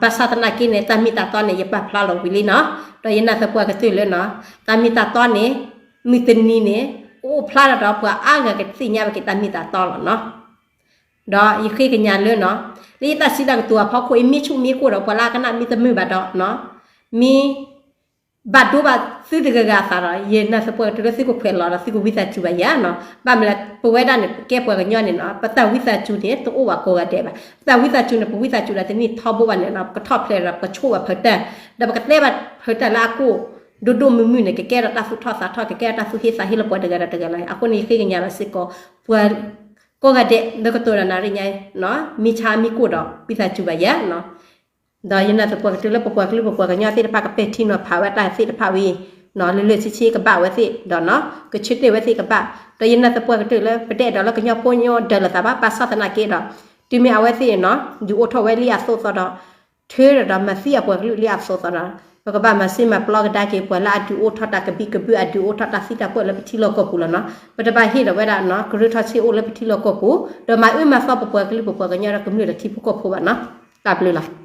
ဘၣ်ဆၣ်သနာ်က့န့ၣ် တၢ်မ့ၢ်တၢ်တီန့ၣ် ယပာ်ဖျါလီၤဝံၤလံနီၤ. ဒီးယနာ်သပှၢ်ကတၢၢ်လၢ တၢ်မ့ၢ်တၢ်တီန့ၣ် မုၢ်တနံၤန့ၣ် ကအိၣ်ဖျါထီၣ်ဒီးပှၤအါဂၤကသ့ၣ်ညါဘၣ်က့ၤတၢ်မ့ၢ်တၢ်တီလီၤနီၤ. ဒီးယဃ့ကညးလၢ လၢယတၢ်စံးတၢ်ကတိၤအဖီခိၣ် ယမ့ၢ်ဆူၣ်မ့ၢ်ကိၢ်ဒီး ပှၤလၢအကနၣ်မ့ၢ်တမုာ်ဘၣ်ဒီး မ့ၢ် ဘၣ်ဒိဘၣ်သုတဂၤဂၤအသးဒီး ယနာ်သပှၢ်ကတၢၢ်လၢသုကခွဲးလီၤဒီးသုကဝံသးစူၤဘၣ်ယၤနီၤ. ဘၣ်မနုၤလဲၣ် ပဝဲဒၣ်န့ၣ် ပကဲပှၤကညီန့ၣ်နီၤ ပတၢ်ဝံသးစူၤန့ၣ် တအိၣ်ဘၣ်ကိးဂၤဒဲးဘၣ်. ပတၢ်ဝံသးစူၤန့ၣ် ပဝံသးစူၤဒီးတန့ၢ်ထီဘိဘၣ်န့ၣ်နီၤ ပကထီၣ်ဖျဲးဒီးပကဆိၣ်ဘၣ်ဖၢတၢ် ဒီးပကတဲဘၣ်ဖၢတၢ်လၢအကိၢ်ဒိၣ်ဒိၣ်မုၢ်မုၢ်န့ၣ် ကကဲထီၣ်တၢ်သူၣ်ထီၣ်သးထီၣ် ကကဲထီၣ်တၢ်သူၣ်ဟ့သးဟ့လၢပှၤတဂၤဒီးတဂၤလီၤ. အဃိန့ၣ် ယဃ့ကညးဘၣ်စ့ၢ်ကီး ပှၤကိးဂၤဒဲးလၢကတိၤဒီးနၣ်ရံၣ်ညါ မ့ၢ်ဆါမ့ၢ်ကိၢ်ဒီး ဝံသးစူၤဘၣ်ယၤနီၤ. ဒီးယနာ်သပှၢ်ကတၢၢ်လၢပပှၤကလုာ်ပပှၤကညီသ့ၣ်တဖၣ်ကပဲာ်ထံနီၤဖးဝဲတၢ်သ့ၣ်တဖၣ်ဝံၤ လၢလၢဆ့ဆ့ကဘၣ်ဝဲသ့ၣ်ဒီး ကဆၢတဲာ်ဝဲသ့ၣ်ကဘၣ်. ဒီးယနာ်သပှၢ်ကတၢၢ်လၢ ပတအဲၣ်ဒိးလၢကညီဖိညီဒၢးလိာ်သးဘၣ် ဘၣ်ဆၣ်သနာ်က့ဒီး တုၤမ့ၢ်အဝဲသ့ၣ်နီၤ ဒုးအိၣ်ထီၣ်ဝဲလံအသိးသိးဒီး ထုးဒီးမၤသံအပှၤကလုာ်လံအသိးသိးဒီး ပကဘၣ်မၤစ့မၤပျီကဒါက့ၤ ပှၤလၢအဒုးအိၣ်ထီၣ်တၢ်ကဘံကဘုး အဒုးအိၣ်ထီၣ်တၢ်သံတၢ်ပှၢ်လၢပထံလီၢ်ကီၢ်ပူၤလီၤနီၤ. ပတဘၣ်ဟ့ၣ်ဒီးဝဲဒၣ် ကရၢထီၣ်ဆ့အိၣ်လၢပထံလီၢ်ကီၢ်ပူၤ ဒီးမၤအၢမၤသီပပှၤကလုာ်ပပှၤကညီဒီးကမျၢၢ်ဒီးထံဖိကီၢ်ဖိဘၣ်နီၤ. တၢ်ဘျုးလီၤ.